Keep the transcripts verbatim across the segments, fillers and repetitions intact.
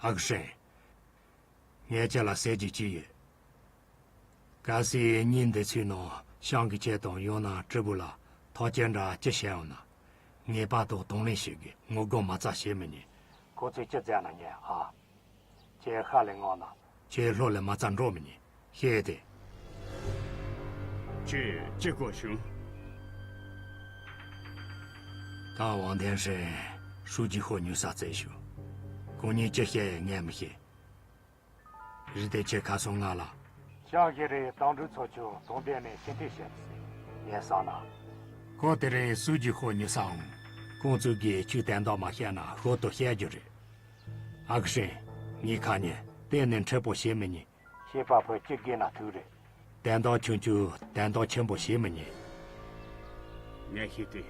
ཨ་ཁུ་ཧྲེང་། ངས་ཁྱེད་ལ་ཟེར་རྒྱུ་ཅིག་ཡོད། གལ་སྲིད་ཉིན་འདི་ཚོའི་ནང་ཤང་གིས་ཁྱེད་དང་ཡང་ན་ཀྲི་པུ་ལ་ཐག་གཅོད་འདྲ་ཅི་བྱས་ཡོང་ན། ངེས་པར་དུ་དང་ལེན་བྱེད་དགོས། ངུ་དགོད་མ་རྩ་བྱེད་མི་ཉན། ཁོ་ཚོས་ཅི་བཙལ་ན་ཉན་ཨ། ཁྱེད་ཧ་ལས་ངང་ན། ཁྱེད་ལྷོད་ལ་མ་རྩ་འགྲོ་མི་ཉན། ཤེས་ཏེ། ཁྱེད་ཅི་གོ་བྱུང་། ད་ཝང་ཐེན་ཧྲེང་ཧྲུའུ་ཅི་ཧོ་ཉུལ་ས་བཙལ་ཞུ། ཁོང་གཉིས་ཅི་བཤད་ཡང་ངས་མི་ཤེས། རི་དེ་ཁྱེད་ཁ་སང་ང་ལ། ཤང་གི་རེད། དོན་གྲུབ་ཚོ་ཁྱོད་དོན་ལྡན་ནས་ཕྱི་འཐེན་བྱེད་ཟེར། ངས་བསམ་ན། ཁོ་དེ་རིང་སུའུ་ཅི་ཧོ་ཉུལ་ས་འོང་། ཁོང་ཚོས་གིས་ཁྱོད་དོན་དག་མ་བཤད་ན་ཤོར་དུ་བཤད་རྒྱུ་རེད། ཨ་ཁུ་ཧྲེང་། ངའི་ཁ་ཉན། གཏན་ནས་འཁྲལ་པོ་བྱེད་མི་ཉན། ཤེས་པ་ཕོ་གཅིག་གིས་ན་ཐུག་རེད། དོན་དག་ཆུང་ཆུང་དོན་དག་ཆེན་པོ་བྱེད་མི་ཉན། ངས་ཤེས་ཏེ།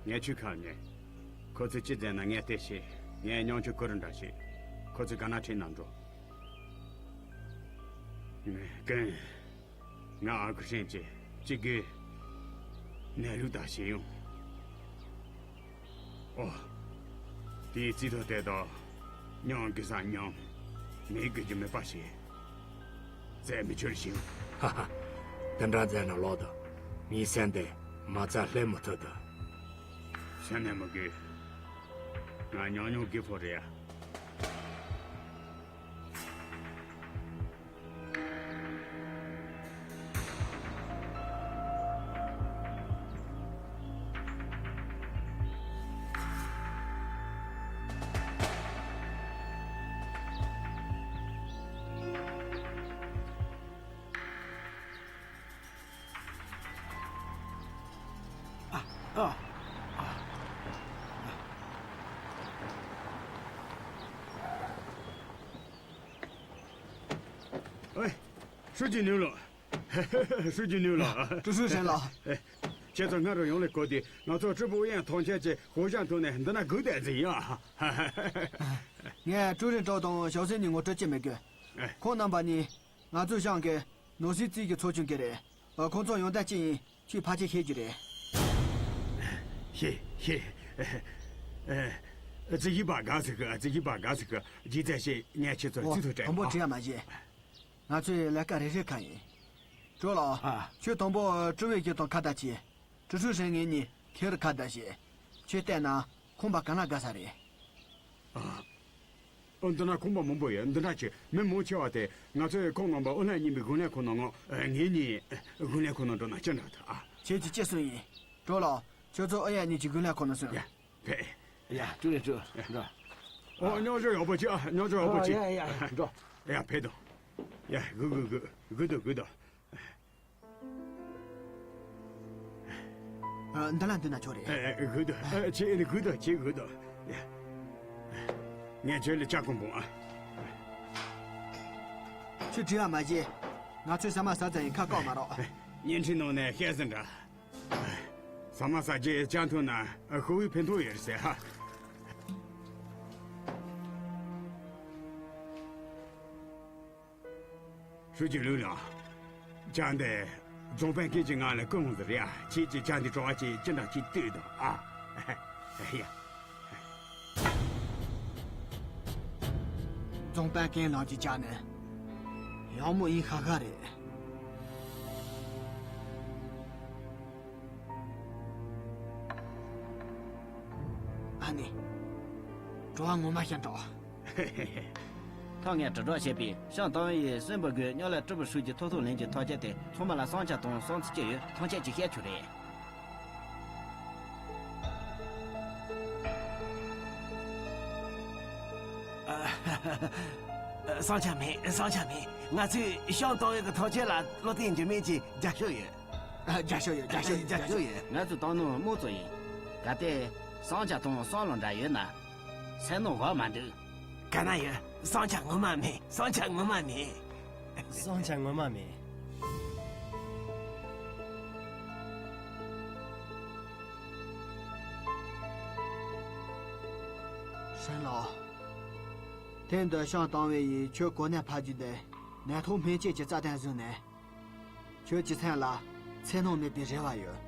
ངས་ཁྱོད་ཁ་ཉན། ཁོ་ཚོས་ཅི་བཙལ་ན་ངས་དེ་བྱེད། ངས་སྙིང་ཆུང་ཁུར་འདྲ་བྱེད། ཁོ་ཚོས་ག་ན་ཁྲིད་ན་འགྲོ། ངས་ཀུན། ང་ཨ་ཁུ་ཧྲེང་ཅེ་གཅིག་གི་གནས་ལུགས་དག་ཤེས་ཡོང་། ཨོ། དེའི་རྩིས་ཐོ་དེ་དག་མྱང་དགོས་ས་མྱང་། མི་དགོས་རྒྱུ་མེད་པ་ཞིག་བཙལ་མི་ཆོག་ཞིང་། ཧ་ཧ། དེ་འདྲ་བཙལ་ན་ལོག་དང་། ངའི་སེམས་དེ་མ་བཙལ་སླེབས་མི་ཐུབ་དང་། སེམས་ནས་མི་དགོས། ང་ཉུང་ཉུང་གི་ཕོ་རེད་ཡ། ཨ། ཨ། ཨེ། ཧྲུའུ་ཅི་ནུའུ་ལགས། ཧྲུའུ་ཅི་ནུའུ་ལགས། ཀྲུའུ་ཧྲུའུ་ཧྲན་ལགས། ཨེ། ཁྱེད་ཚོ་སྔ་རུ་ཡོང་ལེ་གོ་དེ། ང་ཚོ་ཀྲི་པུའུ་ཡན་ཐང་ཆེན་གྱི་ཧོ་ཞང་ཐུག་ནས་འདི་ན་སྒུག་བསྡད་ཟིན་ཡ། ངས་ཀྲུའུ་རིན་ཀྲོའུ་དང་ཞའོ་སེན་གཉིས་ངོ་སྤྲོད་བྱེད་མི་དགོས། ཨེ། ཁོང་རྣམ་པ་གཉིས་ང་ཚོའི་ཞང་གི་ནོར་སྲིད་རྩིས་ཀྱི་ཚོགས་ཆུང་གི་རེད། ཨ། ཁོང་ཚོ་ཡོང་དོན་ཅི་ཡིན་ཁྱོས་ཕལ་ཆེར་ཤེས་རྒྱུ་རེད། ཤེས་ཤེས། ཨ། ཨ། རྩིས་ཞིབ་པ་དགའ་ཟིག་གི། རྩིས་ཞིབ་པ་དགའ་ཟིག་གི། རྗེས་བཙལ་བྱེད། ངས་ཁྱེད་ཚོར། ཨོ། རྩིས་ཐོ་སྤྲད། དང་པོ་ཨ། བྲིས་ཡ་མ་བྱེད། ང་ཚོས་ལས་ཀ་རེ་རེ་ག་ཡིན། ཀྲོ་ལགས། ཨ། ཁྱོད་དང་པོ་ཀྲུའུ་ཝེ་ཁྱེད་དང་ཁ་བརྡ་བྱས། ཀྲུའུ་ཧྲུའུ་ཧྲན་ངེད་གཉིས་ཁེ་རུ་ཁ་བརྡ་བྱས། ཁྱོད་བལྟས་ན་ཁང་པ་ག་ན་དགའ་ས་རེད། ཨ། ཨ། འདི་ན་ཁང་པ་མང་པོ་ཡོད། འདི་འདྲ་བྱེད། མི་མང་ཆེ་བ་དེ་ང་ཚོའི་ཁོང་རྣམ་པ་ཨོ་ལན་རྙིང་པའི་དགུན་ལས་ཁང་ནང་ང་། ཨ། ངེད་གཉིས་དགུན་ལས་ཁང་ནང་འགྲོ་ན་ཅི་འདྲ་འདུག་ཨ། ཁྱེད་ཀྱིས་ཅི་གསུངས་ཡིན། ཀྲོ་ལགས། ཁྱོད་ཚོ་ཨོ་ཡ་གཉིས་ཀྱི་དགུན་ལས་ཁང་ནང་སོང་། ཡ། ཕེབས། ཡ། ཀྲུའུ་རེན་ཀྲུའུ། འགྲོ། ཨོ། སྙུང་གཞི་ཡག་པོ་བྱེད་ཨ། སྙུང་གཞི་ཡག་པོ་བྱེད། ཡ་ཡ་ཡ། འགྲོ། ཡ། ཕེབས་དང་། ཡ། སྒུག་སྒུག་སྒུག་སྒུག་དང་སྒུག་དང་། ཨ། འདི་ལ་འདུག་ན་ཆོག་རེད། ཨ། ཨ། སྒུག་དང་། ཨ། ཁྱེད་ཨ་ནི་སྒུག་དང་། ཁྱེད་སྒུག་དང་། ཡ། ངས་ཁྱོད་ལ་ལྕགས་ཁུང་སྤུངས་ཨ། ཁྱོད་བྲེལ་བ་མ་བྱེད། ང་ཚོས་ཟ་མ་ཟ་ཚར་ཡིན། ཁ་བཀག་མ་རོགས། བརྙན་འཕྲིན་ནང་ནས་བཤད་ཟིན་འདྲ། ཟ་མ་ཟ་རྗེས་ལྕགས་འཐུང་ན་ཤི་བོའི་ཕན་ཐོགས་ཡོད་ཟེར་ཧ། ཧྲུའུ་ཅི་ལུའུ་ལགས། ལྕགས་འདི་རྫོང་དཔོན་ཀེན་གྱིས་ང་ལ་བསྐུར་འོང་ཟེར་ཡ། ཁྱེད་ཀྱིས་ལྕགས་འདི་བྲོ་བ་ཅིག་ཅི་འདྲ་ཅིག་ལྟོས་དང་ཨ། ཡ། རྫོང་དཔོན་ཀེན་ལགས་ཀྱི་ལྕགས་ནི་ཡག་མོ་ཡིན་ཤག་ཤག་རེད། ཨ་ནི། བྲོ་བ་ངོ་མ་ཤར་འགྲོ། ཐེངས་ང་དྲིལ་བསྒྲགས་བྱས་པའི་ཤང་ཏང་ཡིས་སྲིན་པོ་དགོས་གཉོར་ལ་ཀྲི་པུའུ་ཧྲུའུ་ཅི་ཐོག་ཐོག་ལེན་གྱི་ཐག་བཅད་དེ། ཚང་མ་ལ་བསམ་འཆར་དང་བསམ་ཚུལ་ཅི་ཡོད་ཐམས་ཅད་ཀྱིས་བཤད་རྒྱུ་རེད། བསམ་འཆར་མེད། བསམ་འཆར་མེད། ང་ཚོས་ཤང་ཏང་ཡོན་གྱི་ཐག་བཅད་ལ་བློ་གཏད་འགྱུར་མེད་ཀྱི་རྒྱབ་སྐྱོར་ཡོད། རྒྱབ་སྐྱོར་ཡོད། རྒྱབ་སྐྱོར་ཡོད། རྒྱབ་སྐྱོར་ཡོད། ང་ཚོའི་ཏང་ནང་དམངས་གཙོ་ཡིན། གལ་ཏེ་བསམ་འཆར་དང་བསམ་བློ་འདྲ་ཡོད་ན། སེམས་ནང་དགོངས་མ་འདུག་ག་ན་ཡོད། བསམ་འཆར་ངོ་མ་མེད། བསམ་འཆར་ངོ་མ་མེད། བསམ་འཆར་ངོ་མ་མེད། ཧྲན་ལགས། དེང་དུས་ཤང་ཏང་ཡོན་ཡིས་ཁྱོད་གོ་གནས་ཕར་བརྒྱུད་དེ་ནད་ཐོག་སྨན་དཔྱད་ཀྱི་རྩ་དོན་བཟུང་ནས། ཁྱོད་ཀྱི་སེམས་ལ་འཚེར་སྣང་མེད་པའི་རེ་བ་ཡོད།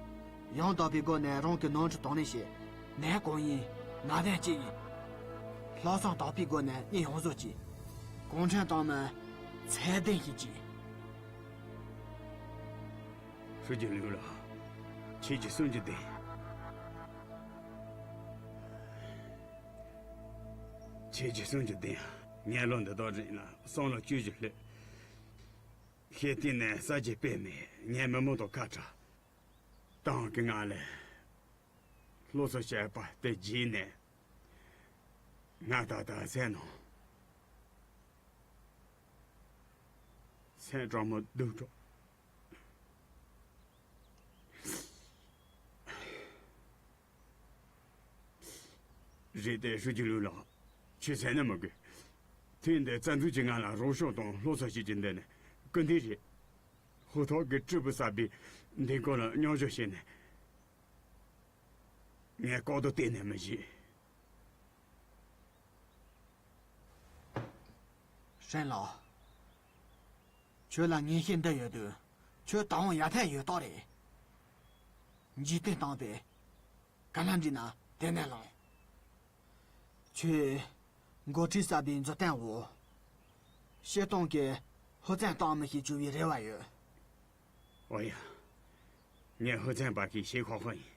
ཡང་དག་པའི་སྒོ་ནས་རང་གི་ནོར་འཁྲུལ་དང་ལེན་བྱེད། ནད་གང་ཡིན། ནད་གདོན་ཅི་ཡིན། ལམ་སང་དག་པའི་སྒོ་ནས་གཉེན་ཡོང་བཟོ་གྱིས། གུང་ཁྲན་ཏང་མི་ཚད་ལྡན་ཞིག་གྱིས། ཧྲུའུ་ཅི་ལུའུ་ལགས། ཁྱེད་ཀྱི་གསུང་རྒྱུ་བདེན། ཁྱེད་ཀྱི་གསུང་རྒྱུ་བདེན། ངས་ལོ་འདི་དག་རིང་ལ་བསམ་བློ་བཅུ་བཞི་ལྷོད། ཤེས་ལྟས་ནས་ས་ཆ་དཔེ་མེད། ངས་མི་མང་དང་ཁ་བྲལ། ཏང་གི་ང་ལ་སློབ་གསོ་བྱས་པ་དེ་རྗེས་ནས། ང་ད་ལྟ་སེམས་ནང་སེམས་གྲང་མོ་སྡུག་གྲོགས། རེད་དེ། ཧྲུའུ་ཅི་ལུའུ་ལགས། ཁྱེད་སེམས་ནད་མི་དགོས། ཐེངས་འདི་རྩ་འཛུགས་ཀྱིས་ང་ལ་རོགས་སྐྱོར་དང་སློབ་གསོ་བྱེད་ཀྱི་འདི་ནི་སྐུ་མདུན་རེད། ཧུའུ་ཐོག་གི་ཀྲི་པུའུ་གསར་པས་འདི་སྐོར་ལ་མཉམ་ཞུགས་བྱས་ནས། ངས་ལྐོག་ཏུ་གཏན་ནས་མི་བྱེད། ཧྲེན་ལགས། ཁྱོད་ལ་ངེས་ཤེས་འདི་ཡོད་དུས། ཁྱོད་ད་དུང་ཡར་ཐོན་ཡོད་རྟགས་རེད། འཇིག་རྟེན་སྟོང་པས་ག་ལ་འདྲི་ན་དེ་ནས་ལངས། ཁྱོད་འགོ་ཁྲིད་གསར་པའི་མཛུབ་སྟོན་འོག་སྤྱིར་བཏང་གི་ཧུར་བརྩོན་གཏོང་མི་ཞིག་གྱུར་བའི་རེ་བ་ཡོད། ཨོ་ཡ། ངས་ཧུར་བརྩོན་པ་གི་ཞེ་ཁོག་ཁོ་ཡིན།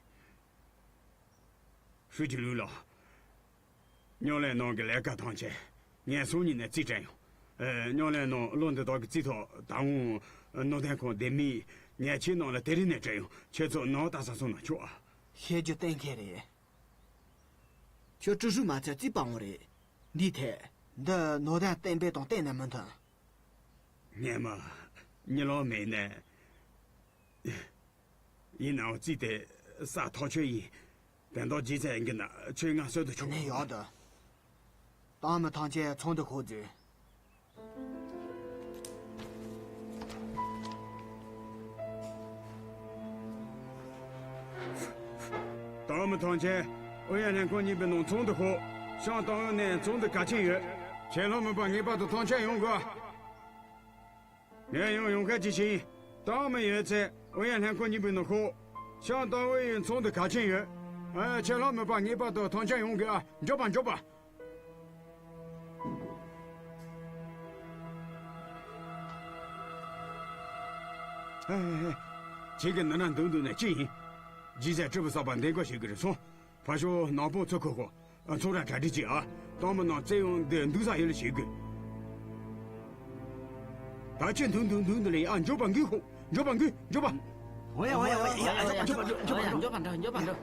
ཧྲུའུ་ཅི་ལུའུ་ལགས། མཉམ་ལས་ནང་གི་ལས་ཀ་ཐམས་ཅད་ངས་སང་ཉིན་ནས་རྩིས་སྤྲད་ཡོང་། ཨེ། མཉམ་ལས་ནང་ལོ་འདི་དག་གི་རྩིས་ཐོ་ད་འོང་ནོར་དོན་ཁང་བདེ་མིན་ངས་ཁྱེད་རྣམས་ལ་དེ་རིང་ནས་སྤྲད་ཡོང་། ཁྱེད་ཚོ་ནོར་ལྟ་ས་སོང་ན་ཆོག་ཨ། བཤད་རྒྱུ་གཏན་འཁེལ་རེད། ཁྱོད་ཀྲུའུ་ཧྲུའུ་མ་ཚད་རྩིས་པ་འོང་རེད། འདིའི་ཐད་འདི་ནོར་དོན་གཏན་འབེབས་དང་གཏན་ནས་མི་མཐུན། ངས་མ་གཉིད་ལོག་མེད་ནས། ཡིན་ནའང་རྩིས་དེ་ས་ཐག་ཆོད་ཡིན། དོན་དག་ཇི་ཙམ་ཡིན་གྱི་ན་ཁྱོད་ང་གསོད་དུ་ཆུག་དེ་ནས་ཡག་འདུག་ཏང་མི་ཐམས་ཅད་ཚོགས་འདུ་ཁོག་འཛུལ། ཏང་མི་ཐམས་ཅད་ཨུ་ཡོན་ལྷན་ཁང་གཉིས་པའི་ནང་ཚོགས་འདུ་ཁོག་ཤང་ཏང་ཨུ་ནས་ཚོགས་འདུ་གལ་ཆེན་ཡོད། ཁྱེད་ལྷག་མེད་པ་ངེས་པར་དུ་ཐམས་ཅད་ཡོང་དགོས། ངས་ཡང་ཡང་བསྐྱར་ཅིག་བྱིན། ཏང་མི་ཡོད་ཚད་ཨུ་ཡོན་ལྷན་ཁང་གཉིས་པའི་ནང་ཤོག་ཤང་ཏང་ཨུ་ཡི་ཚོགས་འདུ་གལ་ཆེན་ཡོད། ཨ། ཁྱེད་ལྷག་མེད་པ་ངེས་པར་དུ་ཐམས་ཅད་ཡོང་དགོས་ཨ། མགྱོགས་པ་མགྱོགས་པ། ཨེ། ཁྱེད་ཀྱིས་འདི་འདྲ་འདུག་འདུག་ནས་ཅི་ཡིན། ཇི་སྲིད་ཀྲི་པུའུ་གསར་པ་འདེམས་བསྐོ་བྱེད་ཀྱི་རེད་སོང་། ཕར་ཞོག་ནག་པོ་ཚུར་ཁུར་ཤོག་ཚོང་ར་གྲ་སྒྲིག་བྱེད་ཨ། ཏང་མི་རྣམས་བཙན་གཡེམ་འདི་འདུག་ས་ཡོད་ལ་བྱེད་དགོས། ད་ཁྱེད་འདུག་འདུག་འདུག་འདི་ལ་ཡ། མགྱོགས་པ་འགུལ་ཤོག་མགྱོགས་པ་འགུལ། མགྱོགས་པ། འོ་ཡ། འོ་ཡ། འོ་ཡ། ཡ། མགྱོགས་པ། མགྱོགས་པ། མགྱོགས་པ། མགྱོགས་པ་འགྲོ། མགྱོགས་པ་འགྲོ།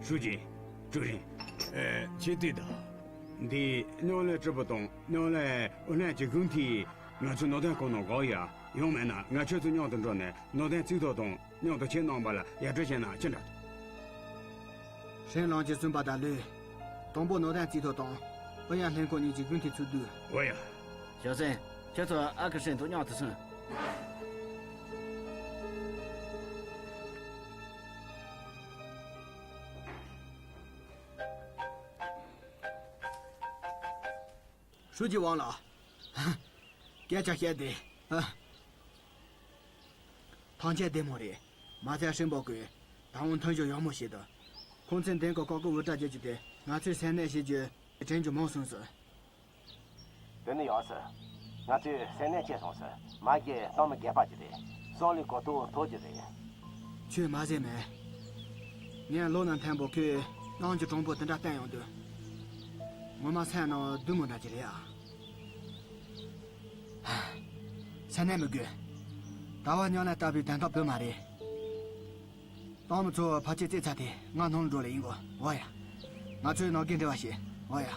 ཧྲུའུ་ཅི། ཀྲུའུ་རིན། ཨེ། ཁྱེད་ལྟོས་དང་། འདི་མཉམ་ལས་ཀྲི་པུའུ་དང་མཉམ་ལས་ཨུ་ལྷན་གྱི་དགོན་དེས་ང་ཚོའི་ནོར་དོན་ཁང་ནང་བསྒོགས་ཡ། ཡང་མིན་ན་ང་ཁྱོད་ཚོ་མཉམ་དུ་འགྲོ་ནས་ནོར་དོན་རྩིས་ཐོ་དང་མཉམ་དུ་ཁྱེད་རྣམ་པ་ལ་ཡར་སྤྲོད་བྱས་ན་ཅི་འདྲ་འདུག་ཧྲེན་ལང་གིས་གསུངས་པ་ལྟར་ལོས། དང་པོ་ནོར་དོན་རྩིས་ཐོ་དང་ཨུ་ཡོན་ལྷན་ཁང་གཉིས་ཀྱི་དགོན་དེ་ཚུར་བསྡུ། འོ་ཡ། ཞའོ་སེན། ཁྱོད་ཚོ་ཨ་ཁུ་ཧྲེང་དང་མཉམ་དུ་སོང་། ཧྲུའུ་ཅི་ཝང་ལགས། སྐད་ཆ་བཤད་དེ། ཨ། ཐང་ཆེན་བདེ་མོ་རེད། མ་ཚད་ཧྲེང་པོ་ཀུས་ད་དུང་མཐུན་སྦྱོར་ཡག་མོ་བྱས་འདུག་ཁོང་ཚོས་འདེམས་ཀྱི་ཀོག་ཀོ་འུར་སྒྲ་བརྗོད་རྒྱུ་དེ་ང་ཚོས་སེམས་ནད་བྱེད་རྒྱུ་དྲན་རྒྱུ་མང་སོང་ཟེར། དེ་ནི་ཡག་སོང་། ང་ཚོས་སེམས་ནད་ཆེ་སོང་ཟེར། མ་གཞི་ཏང་མི་རྒས་པ་ཅིག་རེད། སང་ལོའི་གོ་རྟོགས་ཐོབ་རྒྱུ་རེད། ཁྱོས་མ་ཟེར་མེད། ངས་ལོ་ན་མཐོན་པོ་ཁོས་གནང་རྒྱུ་དྲང་པོ་དེ་འདྲ་བསྟན་ཡོང་དུས། ངོ་མ་སེམས་ནང་སྡུག་མོ་འདྲ་ཅིག་རེད་ཨ། སེམས་ནད་མི་དགོས། ད་བར་མཉམ་ལས་ལྟ་བུའི་དན་རྟགས་བོད་མ་རེད། ཏང་མི་ཚོ་ཕལ་ཆེར་རྩིས་ཚར་ཏེ་ང་ནང་ལ་འགྲོ་ལེ་ཡིན་གོ། འོ་ཡ། ང་ཚོས་ནང་གི་འབྲེལ་བ་བྱེད། འོ་ཡ།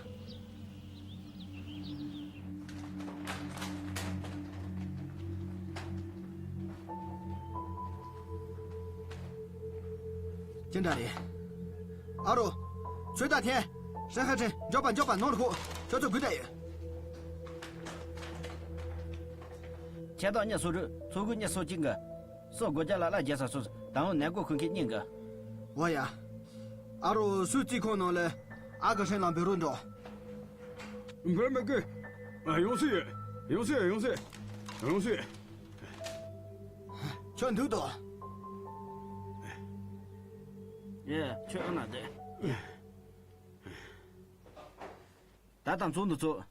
ཅི་འདྲ་རེད། ཨ་རོ། ཚོད་ལྟ་འཐེན། ཧྲེང་ཧེ་ཁྲེན། མགྱོགས་པ་མགྱོགས་པ་ནང་ལ་ཤོག་ཁྱོད་ཚོ་སྒུག་བསྡད་ཡོད། ཁྱེད་རང་གཉིས་སུ་རུ་ཚོ་གུ་གཉིས་སུ་གཅིག་གི་སོ་སྒོ་རྒྱ་ལ་ལ་རྒྱལ་ས་སོ་སོ་དང་ནས་གོ་ཁུན་ཁྱེད་གཉིས་གི། འོ་ཡ། ཨ་རོ་སུའི་རྩིས་ཁང་ནང་ལ་ཨ་ཁུ་ཧྲེང་ལ་འབུལ་རོགས་འགྲོ། འབུལ་མི་དགོས། ཨ། ཡོང་སྲིད་ཡོད། ཡོང་སྲིད་ཡོད། ཡོང་སྲིད་ཡོད། ཁྱོད་འདུག་དོ། ཡེ། ཁྱོད་ཨ་ན་བསྡད། དང་ཚོགས་འདུ་ཚོགས།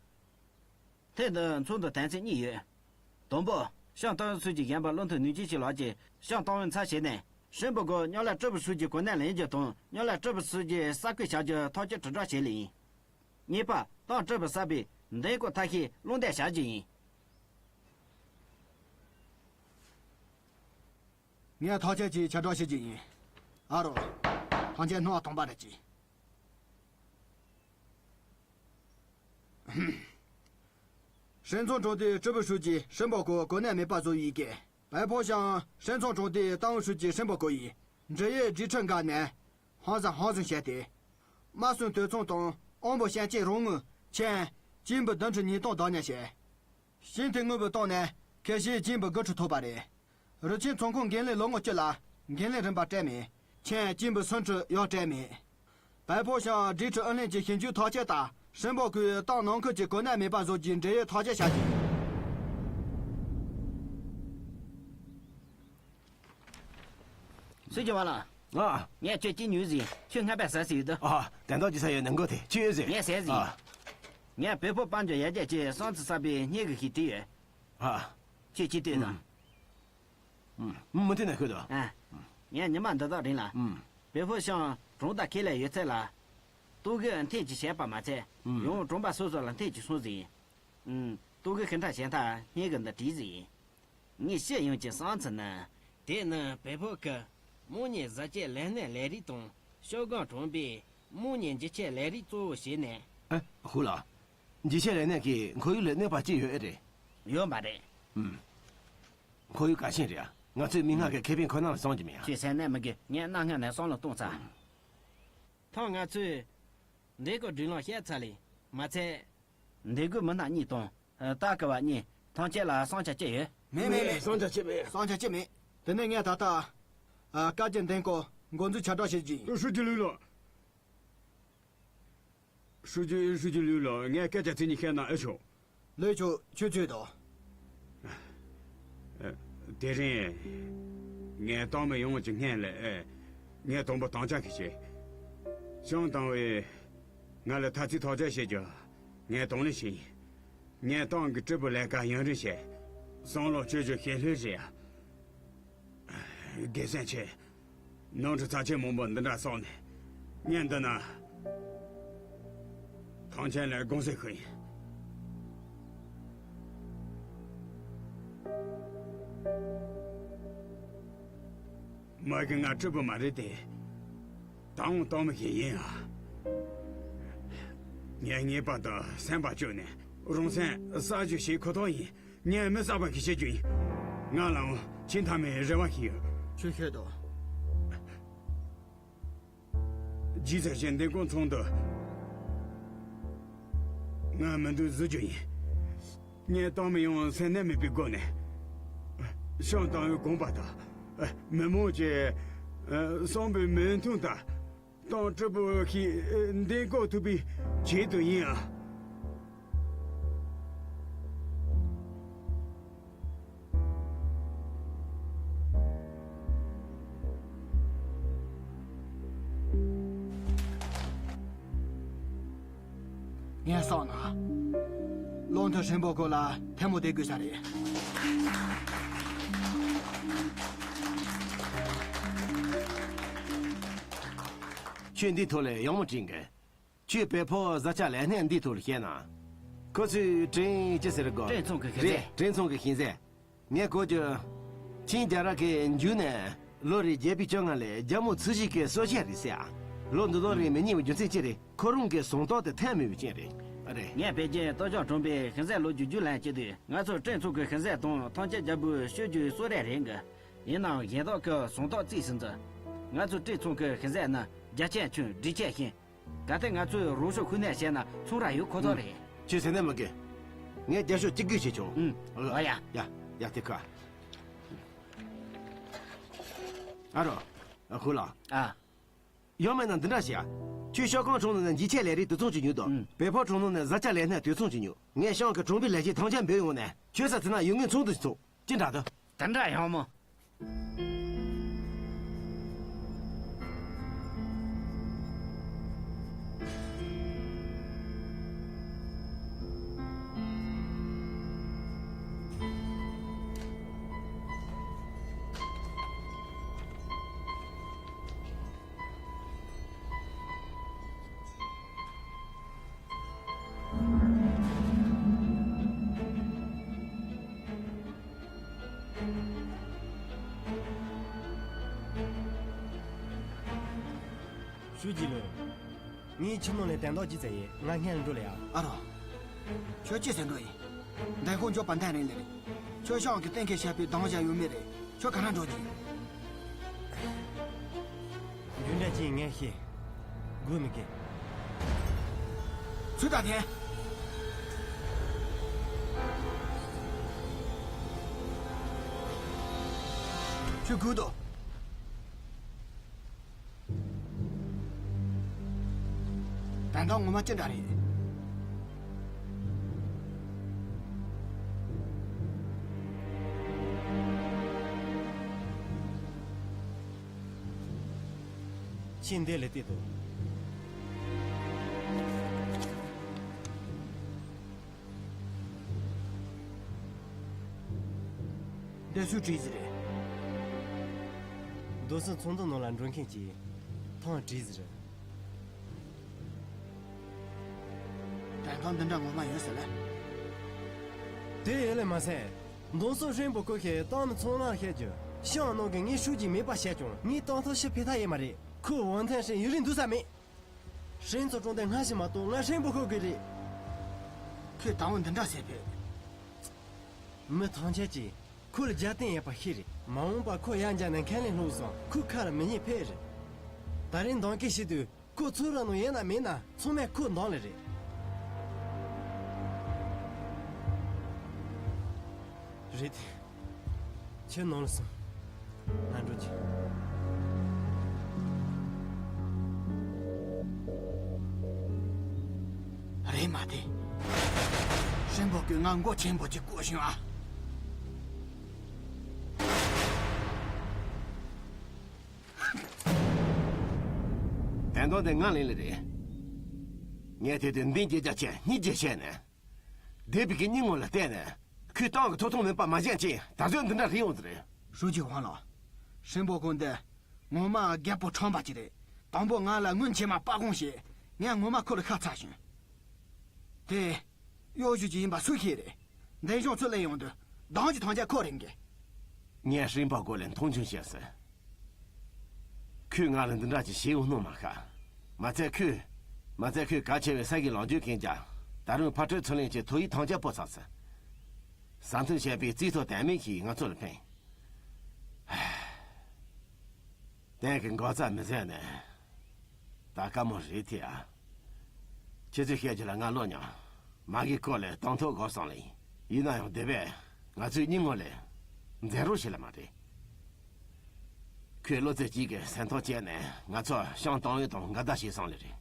ཐེངས་འདིར་ཚོགས་འདུ་དོན་ཚན་གཉིས་ཡོད། དང་པོ། ཤང་ཏང་ཡོན་ཚུལ་གྱི་གཞོན་པ་བློ་མཐུན་ནུས་ཅན་ཞིག་ལགས་ཀྱིས་ཤང་ཏང་ཡོན་ཚབ་བྱས་ནས་ཧྲིན་པོ་གོ་གཉོར་ལས་ཀྲི་པུའུ་ཧྲུའུ་ཅི་གོ་གནས་ལེན་རྒྱུ་དང་གཉོར་ལས་ཀྲི་པུའུ་ཧྲུའུ་ཅི་གསར་བསྐོས་བྱ་རྒྱུ་ཐག་གཅོད་དྲིལ་བསྒྲགས་བྱས་ལེ་ཡིན། གཉིས་པ། ཏང་ཀྲི་པུའུ་གསར་པའི་འདེམས་བསྐོ་ཐབས་ཤེས་སློབ་འདེགས་བྱ་རྒྱུ་ཡིན། ངས་ཐག་བཅད་ཀྱིས་ཁྱབ་བསྒྲགས་བྱེད་ཀྱི་ཡིན། ཨ་རོ། ཐང་ཆེན་སྣང་བ་དང་པ་རེད་ཀྱི། ཧྲིན་ཚང་གྲོང་སྡེའི་ཀྲི་པུའུ་ཧྲུའུ་ཅི་ཧྲིན་པོ་གོ་གོ་གནས་མེད་པ་བཟོ་ཡི་གེ། བལ་ཕོ་ཤང་ཧྲིན་ཚང་གྲོང་སྡེའི་ཏང་ཨུ་ཧྲུའུ་ཅི་ཧྲིན་པོ་གོ་ཡིས་འབྲེལ་ཡོད་སྒྲིག་ཁྲིམས་འགལ་ནས། ཧང་སང་ཧང་སང་བྱས་ཏེ། དམར་སྲུང་དོན་ཚོགས་དང་དབང་པོ་ཤན་སྐྱེས་རང་ངོས་ཆེན་ཅིན་པུ་བདུན་ཁྲི་ཉིས་སྟོང་བདག་ཉར་བྱས། ཤིན་ཐི་དངོས་པོ་བཏང་ནས་ཁེ་ཞེ་ཅིན་པུ་དགུ་ཁྲི་ཐོབ་པ་རེད། རུ་ཆེན་ཚོང་ཁང་འགན་ལེན་ལོ་ངོ་བཅུ་ལ་འགན་ལེན་རིན་པ་སྤྲད་མེད། ཆེན་ཅིན་པུ་སུམ་ཁྲི་ཡང་སྤྲད་མེད། བལ་ཕོ་ཤང་སྒྲིག་ཁྲི་ཨུ་ལྷན་གྱི་ཞིབ་འཇུག་ཐག་གཅོད་ལྟར་ཧྲིན་པོ་གོས་ཏང་ནང་ཁུལ་གྱི་གོ་གནས་མེད་པ་བཟོ་རྒྱུའི་འབྲེལ་ཡོད་ཐག་གཅོད་བྱ་རྒྱུ། སུས་ཀྱི་བ་ལ། ཨ། ངས་ཁྱོད་ཅི་ཉོས་ཟིན་ཁྱོད་སྔ་པས་ཟ་ཟིན་ཡོད་དོ། ཨ། དན་ཏོག་ཅི་ས་ཡོད་ནི་མགོ་དེ་ཁྱོད་ཟིན། ངས་ཟས་ཟིན། ཨ། ངས་བོད་ཕོ་དཔལ་འབྱོར་ཡར་རྒྱས་ཀྱི་སང་ཚི་གསར་པའི་སྙན་གི་ཞིག་བྲིས་ཡོད། ཨ། ཁྱོད་ཅི་ལྟོས་དང་། ཨུམ། མུ་མཐུད་ནས་ཤོད་དོ། ཨ། ངས་ཉི་མ་འདི་དག་རིང་ལ། ཨུམ། བོད་ཕོ་ཤང་གྲོང་རྡལ་ཁེ་ལས་ཡོད་ཚད་ལ། ལྟོ་གོས་འཐེན་གྱི་བྱས་པ་མ་ཚད། ཨུམ། ཡང་གྲོང་པ་སོ་སོ་ལ་འཐེན་གྱི་སོང་ཟིན། ཨུམ། ལྟོ་གོས་ཤི་འཐག་བྱས་མཐར་སྙན་གི་འདི་བྲིས་ཟིན། ངས་ཤེས་ཡོང་གི་སང་ཚི་ནི། དེ་ནི་བོད་ཕོ་གི་དམངས་གཉེར་བཟའ་བཅའི་ལས་སྣོན་ལས་རིགས་དང་ཤོག་སྒམ་གྲོང་པའི་དམངས་གཉེར་འགྱིག་ཆས་ལས་རིགས་གཙོ་བོ་བྱས་ནས། ཨེ། ཧུ་ལགས། འགྱིག་ཆས་ལས་སྣོན་གྱིས་ཁོར་ཡུག་ལ་གནོད་པ་ཅི་ཡོད་ཨེ་རེད། ཡོད་མ་རེད། ཨུམ། ཁོར་ཡུག་གལ་ཆེན་རེད། ང་ཚོས་མིག་སྔར་གྱི་ཁེ་ཕན་ཁོ་ན་ལ་བསམ་གྱི་མེད་ཨ། ཁྱོད་སེམས་ནད་མི་དགོས། ངས་གནའ་སྔ་ནས་བསམ་བློ་གཏོང་ཚར། ཐང་ང་ཚོས་འདི་གོ་སྒྲིག་ལམ་བཤད་ཚར་ལེ། མ་ཚད། འདི་གོ་མི་སྣ་གཉིས་དང་། ཏཱ་ཀི་བ་གཉིས་ཐང་ཆེན་ལ་བསམ་འཆར་ཅི་ཡོད། མེད་མེད་མེད། བསམ་འཆར་ཅི་མེད། བསམ་འཆར་ཅི་མེད། དེ་ནས་ངས་ད་ལྟ། ཨ། བཀའ་བཀྱོན་འདེམས་བསྐོ་འགོ་འཛུགས་ཁྱབ་བསྒྲགས་བྱེད་ཀྱི་ཡིན། ཧྲུའུ་ཅི་ལུའུ་ལགས། ཧྲུའུ་ཅི་ཧྲུའུ་ཅི་ལུའུ་ལགས། ངས་སྐད་ཆ་ཚིག་གཉིས་བཤད་ན་ཨེ་ཆོག་ལོས་ཆོག་ཆོས་ཆོས་དོ། དེ་རིང་། ངས་ཏང་མི་ཡོངས་ཀྱི་སྔོན་ལ། ངས་དང་པོ་དམ་བཅའ་གི་བྱས། ཤང་ཏང་ཝེ་ང་ལ་ཐ་ཚིག་ཐག་གཅོད་བྱེད་རྒྱུ་ངས་དང་ལེན་བྱས་ཡིན། ངས་ཏང་གི་ཀྲི་པུའུ་ལས་ཀ་ཡུན་རིང་བྱས། བསམ་བློ་བཅོས་བཅོས་ཤེས་ལྷོད་རེད་ཡ། དགེ་མཚན་ཆེ། ནོར་འཁྲུལ་ཚབས་ཆེན་མང་པོ་འདི་འདྲ་བསགས་ནས། ངས་འདི་ན། ཐང་ཆེན་ལ་དགོངས་སེལ་ཞུ་ཡིན། མ་གི་ང་ཀྲི་པུའུ་མ་རེད་དེ། ཏང་ཏང་མི་ཞིག་ཡིན་ཨ། ངས་ངེས་པར་དུ་སེམས་པ་བཅོས་ནས་རང་སེམས་གསར་བཅོས་བྱེད་ཁོ་ཐག་ཡིན། ངས་མི་གསར་པ་ཞིག་བྱེད་རྒྱུ་ཡིན། ང་ལའང་ཕྱི་མཐའ་མའི་རེ་བ་ཞིག་ཡོད། ཆོས་ཤོད་དོ། རྗེས་ཚར་ཞིང་འདེམས་བསྐོ་ཚོགས་འདུ། ང་མི་འདུག་བཟོ་རྒྱུ་ཡིན། ངས་ཏང་མི་ཡོངས་སེམས་ནད་མེད་པའི་སྒོ་ནས། ཤང་ཏང་ཡོན་གོང་པ་དང་། མི་མང་གི་བསམ་པའི་མོས་མཐུན་དང་། ཏང་ཀྲི་པུའུ་ཞིག་འདེམས་བསྐོ་ཐུབ་པའི་ཆེད་དུ་ཡིན་ཨ། ངས་བསམ་ན། བློ་མཐུན་ཧྲིན་པོ་གོ་ལ་ཐལ་མོ་སྡེ་དགོས་ས་རེད། ཁྱོད་འདིའི་ཐོག་ལ་ཡག་མོ་དྲན་གི། ཁྱོད་བོད་ཕོ་བཟའ་བཅའ་ལས་སྣེ་འདིའི་ཐོག་ལ་བཤད་ན། ཁོ་ཚོས་ཀྲེན་ཅི་ཟེར་དགོས། ཀྲེན་ཚང་གི་ཤིང་རེད་ཟས། ཀྲེན་ཚང་གི་ཤིང་ཟས། ངས་གོ་རྒྱུ། ཆིང་རྒྱལ་རབས་ཀྱི་མཇུག་ནས་ལོ་རེ་བརྒྱད་པའི་བཅོ་ལྔ་ལ་རྒྱལ་མོ་ཚུལ་ཞིག་གི་གསོལ་ཇ་རེད་ཟེར་ཨ། ལོ་འདི་དག་རིང་མི་རྙེད་པའི་རྒྱུ་མཚན་ཅི་རེད། ཁོ་རང་གི་ཟངས་ཏོག་དེ་ཐལ་མེད་པའི་རྐྱེན་རེད། ཨ་རེད། ངས་པེ་ཅིན་སྟོད་ལྗོངས་གྲོང་པའི་ཤིང་ཟས་ལོ་རྒྱུས་བརྒྱུད་ལམ་བྱས་དུས་ང་ཚོ་ཀྲེན་ཚང་གི་ཤིང་ཟས་དང་ཐང་ཆེན་རྒྱལ་པོའི་སྤྱོད་རྒྱུའི་གཙོ་རས་རེད་གི། ཡིན་ནའང་གཞན་དག་གི་ཟངས་ཏོག་བརྩིས་ཟིན་ཙང་། ང་ཚོའི་ཀྲེན་ཚང་གི་ཤིང་ཟས་ནི་རྒྱ་ཆེན་ཆུན་འབྲས་ཆེན་ཤིང་། གལ་ཏེ་ང་ཚོས་རང་ཤུགས་ཤུགས་ནས་བཤད་ན་ཚོང་ར་ཡོད་ཁོ་ཐག་རེད། ཁྱོད་ཟེར་ན་མི་དགོས། ངས་རྒྱབ་སྐྱོར་གཅིག་དགོས་བྱས་ཆོག་ཨུམ། ཨ་ཡ། ཡ། ཡ་དེ་ཁ། ཨ་རོ། ཨ་ཁུ་ལགས། ཨ། ཡང་མིན་ན་འདི་འདྲ་བྱས་ཨ། ཁྱོད་ཤོག་ཁང་གྲོང་ནང་ནས་འགྱིག་ཆས་ལས་རིགས་དུད་ཚང་ཅིག་ཉོས་དང་། ཨུམ། བོད་ཕོ་གྲོང་ནང་ནས་བཟའ་བཅའ་ལས་སྣོན་དུད་ཚང་ཅིག་ཉོས། ངས་ཤང་གི་གྲོང་པའི་ལས་བྱེད་ཐང་ཆེན་འབོད་ཡོང་ནས་ཁྱོད་ས་ཚེ་ན་ཡོང་ངེས་ཚོགས་འདུ་ཞིག་ཚོགས། ཅི་འདྲ་འདུག་དེ་འདྲ་ཡང་མོ། ཀྲུའུ་ཅི་ལོ། ངའི་ཁྱིམ་ནང་ལ་དན་ཏོག་ཅི་ཙམ་ཡོད། ང་སྔོན་ལ་འགྲོ་ལ་ཡ། ཨ་རོ། ཁྱོད་ཅི་ཟེར་འགྲོ་ཡིན། འདན་ཁོང་མགྱོགས་པ་འདན་རིང་ལ་རེད། ཁྱོད་ཤང་གི་གཏན་འཁེལ་བྱས་པའི་གདང་བཞག་ཡོད་མེད་རེད། ཁྱོད་ག་རང་འགྲོ་རྒྱུ། རྒྱུ་འབྲས་ཅི་ངས་ཤེས། སྒུག་མི་དགོས། ཚུར་ད་ཐེངས། ཁྱོད་སྒུག་དོ། དན་ཏོག་ངོ་མ་ཅི་འདྲ་རེད། ཁྱེད་འདི་ལས་བལྟས་དོ། འདི་སུས་བྲིས་ཟིག་རེད། རྡོ་སོལ་ཚོང་འདུ་ནང་ལ་འགྲོ་མཁན་གྱི་ཐང་བྲིས་ཟིག་རེད། དོན་དག་འདི་འདྲ་ངོ་མ་ཡོད་ཟེར་ལ། དེ་ཡོད་ལས་མ་ཟད། མདང་སོགས་ཧྲེང་པོ་ཁོ་ཁས་གཏམ་ཚོང་ལ་བཤད་རྒྱུ། ཤང་ནང་གི་ངའི་ཧྲུའུ་ཅི་མེད་པ་བྱས་ཀྱང་ངའི་གཏམ་ཐོག་ཕྱི་ཕེ་ཐག་ཡོད་མ་རེད། ཁོ་ཝང་ཐན་ཧྲེང་ཡུན་རིང་འདུག་ས་མེད། ཧྲེང་ཚོ་གྲོང་སྡེ་སྔ་ཕྱི་མ་གཏོགས་ང་ཧྲེང་པོ་ཁོ་གི་རེད། ཁོས་དང་བོ་འདི་འདྲ་ཟེར་ཕེབས། མི་ཐམས་ཅད་ཀྱིས་ཁོ་ལ་རྒྱབ་རྟེན་ཡོད་པ་ཤེས་རེད། མ་འོངས་པ་ཁོ་ཡར་འཇགས་ནས་མཁན་ལས་ལྷུང་སོང་ཁོའི་ཁ་ལ་མི་ཉན་ཕེབས་རེད། ད་རིང་འདང་སྐད་བྱེད་དུས་ཁོ་ཚུར་ར་ནང་ཡོད་ན་མེད་ན་ཚང་མས་ཁོ་འདང་ལེ་རེད། རེད་དེ། ཁྱོད་ནང་ལ་སོང་། ང་འགྲོ་རྒྱུ། རེད་མ་དེ། ཧྲེང་པོ་ཀུན་ང་མགོ་ཆེན་པོ་ཅིག་བསྐོར་བྱུང་ཨ། དོན་དག་འདི་ང་ལེན་ལེ་རེད། ངས་དེ་དུས་འདི་རྒྱལ་རྒྱ་ཆེ་སྙིང་རྗེ་བཤད་ནས། སྡེ་པའི་གི་སྙིང་ངོ་ལ་བལྟས་ནས། ཁོས་ཏང་གི་ཐོབ་ཐང་མེད་པ་མ་བཤད་ཅིང་ད་གཟོད་འདི་འདྲ་རེད་ཡོང་ཟེར་རེད། ཧྲུའུ་ཅི་ཝང་ལགས། ཧྲེང་པོ་ཀུན་འདི་ངོ་མ་རྒད་པོ་ཁྲམ་པ་ཅིག་རེད། དང་པོ་ང་ལ་སྔོན་ཆད་མ་སྤག་གོང་བྱས། ངས་ངོ་མ་ཁོ་ལ་ཤ་ཚ་བྱུང་། དེ། གཡོ་ཞུ་ཅིག་ཡིན་པ་སུས་ཤེས་རེད། འདན་གཞུང་ཚུར་སླེབས་ཡོང་དུས་གདང་གི་ཐང་ཆ་ཁོ་རེད་འགི། ངས་ཧྲེང་པ་ཀུན་ལ་མཐོང་ཆུང་བྱས་ཟེར། ཁོས་ང་ལ་འདི་འདྲ་ཅིག་བྱེད་འོང་སྣང་མ་ཤར། མ་ཚད་ཁོས། མ་ཚད་ཁོས་གལ་ཆེ་བའི་ས་གི་ལོངས་སྤྱོད་མཁན་རྒྱ། ད་རུང་ཕ་སྤྲོད་ཚུར་ལེན་གྱི་ཐོ་ཡིག་ཐང་ཆ་སྤོ་ཚར་ཟེར། ཟ་འཐུང་བྱས་པའི་རྩིས་ཐོ་དན་མིན་ཞིག་ང་ཚོ་ལ་འཕེན། དེང་གི་འགོག་རྩ་མི་ཟད་ནས། ད་དཀའ་མོ་རེད་དེ་ཨ། ཁྱེད་ཚོས་བཤད་རྒྱུ་ལ་ང་བློ་མྱངས། མ་གི་སྐོར་ལས་གཏོང་ཐོག་གོ་སོང་ལེ། ཡིན་ན་ཡང་སྡེ་པས་ང་ཚོའི་སྙིང་ངོ་ལས་འཛེམ་རོགས་བྱེད་ལ་མ་རེད། ཁོས་བློ་རྩེ་གཅིག་གིས་སེམས་ཐག་བཅད་ནས་ང་ཚོ་ཤང་ཏང་ཡོན་དང་འགལ་ཟླ་བྱས་སོང་ལེ་རེད།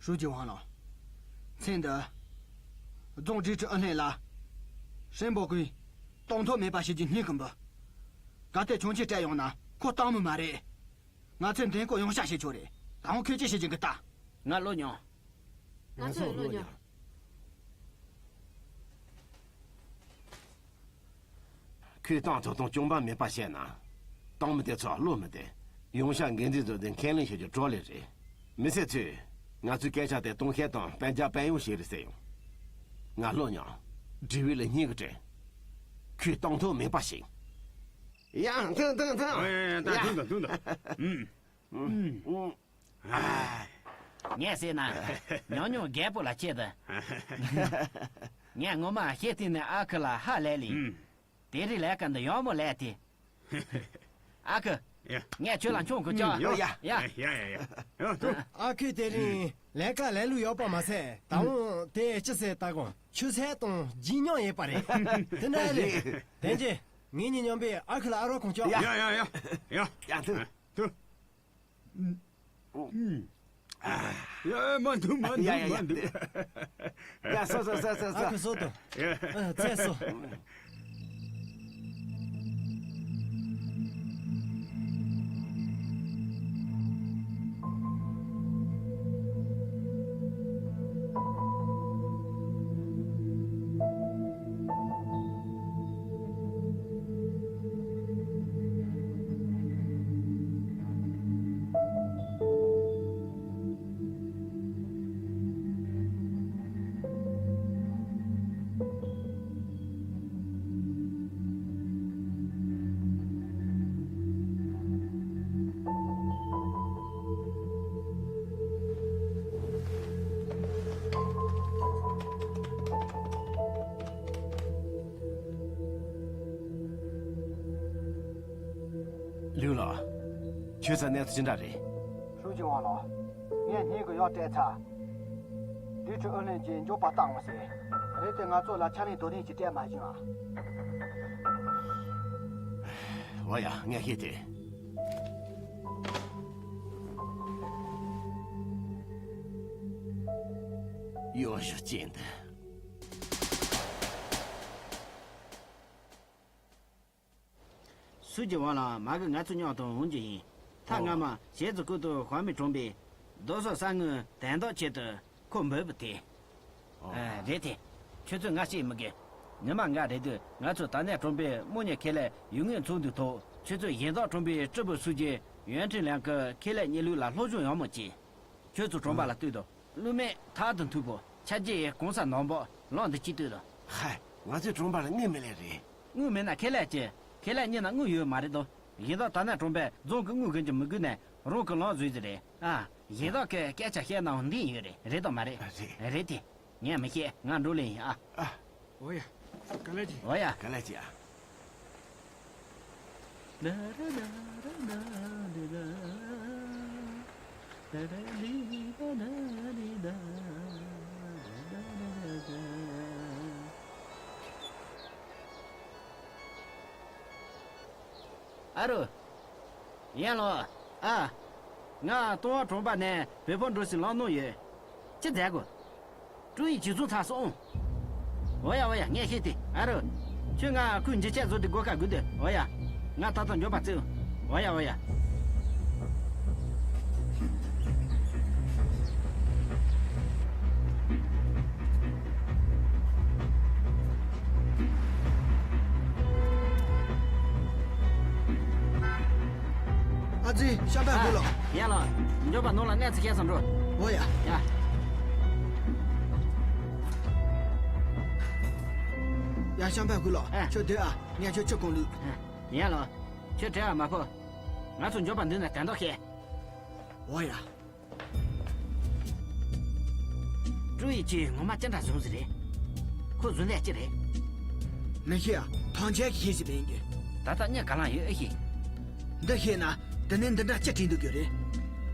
ཧྲུའུ་ཅི་ཝང་ལགས། མཚན་འདི། རྫོང་སྒྲིག་ཁྲི་ཨུ་ལྷན་ལ། ཧྲེང་པོ་ཀུན། གཏོང་ཐོག་མེད་པ་བྱེད་རྒྱུ་སྙིང་གི་འབུལ། གལ་ཏེ་ཆུང་ཆེ་སྤྲད་ཡོང་ན་ཁོ་གཏོང་མི་མ་རེད། ང་ཚོས་འདེམས་བསྐོ་ཡོང་ཤག་བྱེད་ཆོག་རེད། ད་འོང་ཁོས་ཅི་བྱེད་ཀྱི་འགི་ལྟ། ང་བློ་མྱོང་། ང་ཚོས་བློ་མྱོང་། ཁོས་ཏང་ཐོབ་ཐང་གྱོང་པ་མེད་པ་བཤད་ན། ཏང་མི་དེ་ཚོ་བློ་མི་བདེ། ཡོང་ཤག་འགན་འཛིན་བཟོ་དེ་འཁན་ལེན་བྱེད་རྒྱུ་གྲོགས་ལས་རེད། མི་སེར་ཚོས་ང་ཚོའི་སྐད་ཆ་དེ་གཏོང་ཤེས་དང་སྤན་རྒྱ་སྤན་ཡོང་བྱེད་རེད་ཟེར་ཡོང་། ང་བློ་མྱོང་། དྲི་བའི་ལས་སྙིང་གི་དྲན། ཁོས་གཏོང་ཐོག་མེད་པ་ཞིག་ཡང་ཐུང་ཐུང་ཐུང་། ཨ་ཡ་ཡ་ད་ཐུང་ད་ཐུང་ད། ཨུམ། ཨུམ། ངས་ཟེར་ན། ཉུང་ཉུང་རྒད་པོ་ལ་ཁྱེད་དུ། ངས་ངོ་མ་ཤེས་ཐིན་ནས་ཨ་ཁུ་ལ་ཧ་ལས་ལིང་། དེ་རིང་ལས་ཀ་འདི་ཡག་མོ་ལས་ཏེ། ཨ་ཁུ། ཡ། ངས་ཁྱོད་ལ་མཆོང་དགོས་ཀྱང་། ཡ་ཡ། ཡ་ཡ་ཡ་ཡ། ཡ་ཐུ། ཨ་ཁུས་དེ་རིང་ལས་ཀ་ལས་ལུགས་ཡག་པ་མ་ཟད་ད་འོང་དེ་ཅི་ཟེར་ལྟ་གོང་ཆུ་ཚད་དང་ལྗིད་མཉམ་ཡོད་པ་རེད། དེ་འདྲ་རེད། དེ་རྗེས་ངེད་གཉིས་མཉམ་པས་ཨ་ཁུ་ལ་ཨ་རོགས་གོང་ཆོག་ཡ་ཡ་ཡ་ཡ། ཡ་ཐུ། ཐུ། ཡ་མ་འདུག་མ་འདུག་ཡ་ཡ་ཡ། མ་འདུག་ཡ་སོ་སོ་སོ་སོ་ཨ་ཁུ་སོ་དང་། ཡ། ཨ་ཚེ་སོ། ལགས། ཁྱོད་ཚོ་གནས་ཚུལ་ཅི་འདྲ་རེད། ཧྲུའུ་ཅི་ཝང་ལགས། ངས་སྙིང་གི་གཡོག་སྤྲད་ཚར། དེ་ཁྲི་ཨུ་ལན་གྱིས་མགྱོགས་པར་བཏང་ངོ་ཟེར། རེད་དེ་ང་ཚོ་ལ་ཕྱག་ལེན་དོ་དན་ཅིག་སྤྲད་མ་བྱུང་ཨ། འོ་ཡ། ངས་ཤེས་ཏེ། གཡོ་ཞོ་ཅན་འདི། སུ་ཇི་ཝང་ལགས། མ་གི་ང་ཚོ་མཉམ་དུ་འོང་རྒྱུ་ཡིན། ད། ཨོ། སྔ་མ་ཞེ་ཙི་ཀུ་ཏུ་ཧྭ་མི་གྲོང་པའི་རྡོ་སོལ་ས་དངུལ་དན་རྟགས་ཆེད་དུ་ཁོ་འབོད་པ་དེ། ཨོ། ཨ། རེད་དེ། ཁྱོད་ཚོས་ང་ཤེས་མི་དགོས། ཉི་མ་ལྔ་རེ་དུས་ང་ཚོ་ད་ནས་གྲོང་པའི་མོ་ཉེ་ཁེ་ལས་ཡུལ་དངོས་ཚོགས་འདུའི་ཐོག་ཁྱོད་ཚོས་གཞན་དག་གྲོང་པའི་ཀྲི་པུ་སུ་ཇི་ཡོན་ཁྲིན་ལང་གི་ཁེ་ལས་གཉིས་ལུགས་ལ་སློབ་སྦྱོང་ཡག་མོ་བྱས། ཁྱོད་ཚོ་གྲོང་པ་ལ་ལྟོས་དང་། བསླུ་མེད་ཐག་ཏུ་མཐུག་པོ། ཆ་རྒྱུས་གོང་ས་ནོར་བུ་ལོང་འདི་གཅིག་ལྟོས་དང་། ཧའི། ང་ཚོའི་གྲོང་པ་ལ་དངུལ་མི་ལས་རེད། དངུལ་མེད་ན་ཁེ་ལས་ཀྱི། ཁེ་ལས་གཉིས་ན་དངུལ་ཡོད་མ་རེད་དོ། གཞན་དག་ད་ནས་གྲོང་པས་རྫོང་གི་དངུལ་གྱོན་གྱི་མི་དགོས་ནས་རང་གི་ལོང་བཟོས་ཟིག་རེད་ཨ། གཞན་དག་གི་སྐད་ཆ་བཤད་ནའང་འདི་ཡོད་རེད། རེད་དང་མ་རེད། རེད། རེད་དེ། ངས་མི་ཤེས། ང་འགྲོ་ལེ་ཡིན་ཨ། ཨ། འོ་ཡ། ག་ལེ་ཅི། འོ་ཡ། ག་ལེ་ཅི་ཨ། ཨ་རོ། ཡན་ལགས། ཨ། ང་ཏུང་ཧོང་གྲོང་པ་ནས་བོད་པ་འགྲོ་སའི་ལམ་ནང་ཡོད། ཅི་མཛད་དགོས། ཀྲུའུ་ཡི་ཇི་བཟུང་ཚར་སོང་། འོ་ཡ་འོ་ཡ། ངས་ཤེས་ཏེ། ཨ་རོ། ཁྱོད་ང་ཁོའི་འཇིགས་ཆས་བཟོ་དུས་སྒོ་ཁ་སྒུག་སྡོད། འོ་ཡ། ང་ད་ལྟ་མགྱོགས་པ་བཙལ། འོ་ཡ་འོ་ཡ། ཨ་ཙི། ཤམ་པ་དགོས་ལོ། ཡ་ལོ། མགྱོགས་པ་ནང་ལ་གནས་ཚུལ་བཤད་ས་འགྲོ། འོ་ཡ། ཡ། ཡ། ཤམ་པ་དགོས་ལོ། ཨ། ཁྱོད་སྡོད་ཨ། ངས་ཁྱོད་ཕྱིར་གོང་ལུས། ཡ་ལོ། ཁྱོད་བྲེལ་བ་མ་ཕོག་ང་ཚོ་མགྱོགས་པ་འདི་ནས་དན་རྟགས་བཤད། འོ་ཡ། ཀྲུའུ་ཡི་ཅི་ངོ་མ་ཅི་འདྲ་བཟུང་ཟིག་རེད། ཁོ་བཟོ་ལས་ཅི་རེད། མི་ཤེས་ཨ། ཐང་ཆད་ཀྱི་ཤེས་ཤིག་མིན་གྱི། ད་ལྟ་གཉིད་ག་ལང་ཡོད་ཨེ་ཤེས། འདི་ཤེས་ན་དེ་ནས་འདི་འདྲ་ཅི་དྲན་འདུག་རྒྱུ་རེད།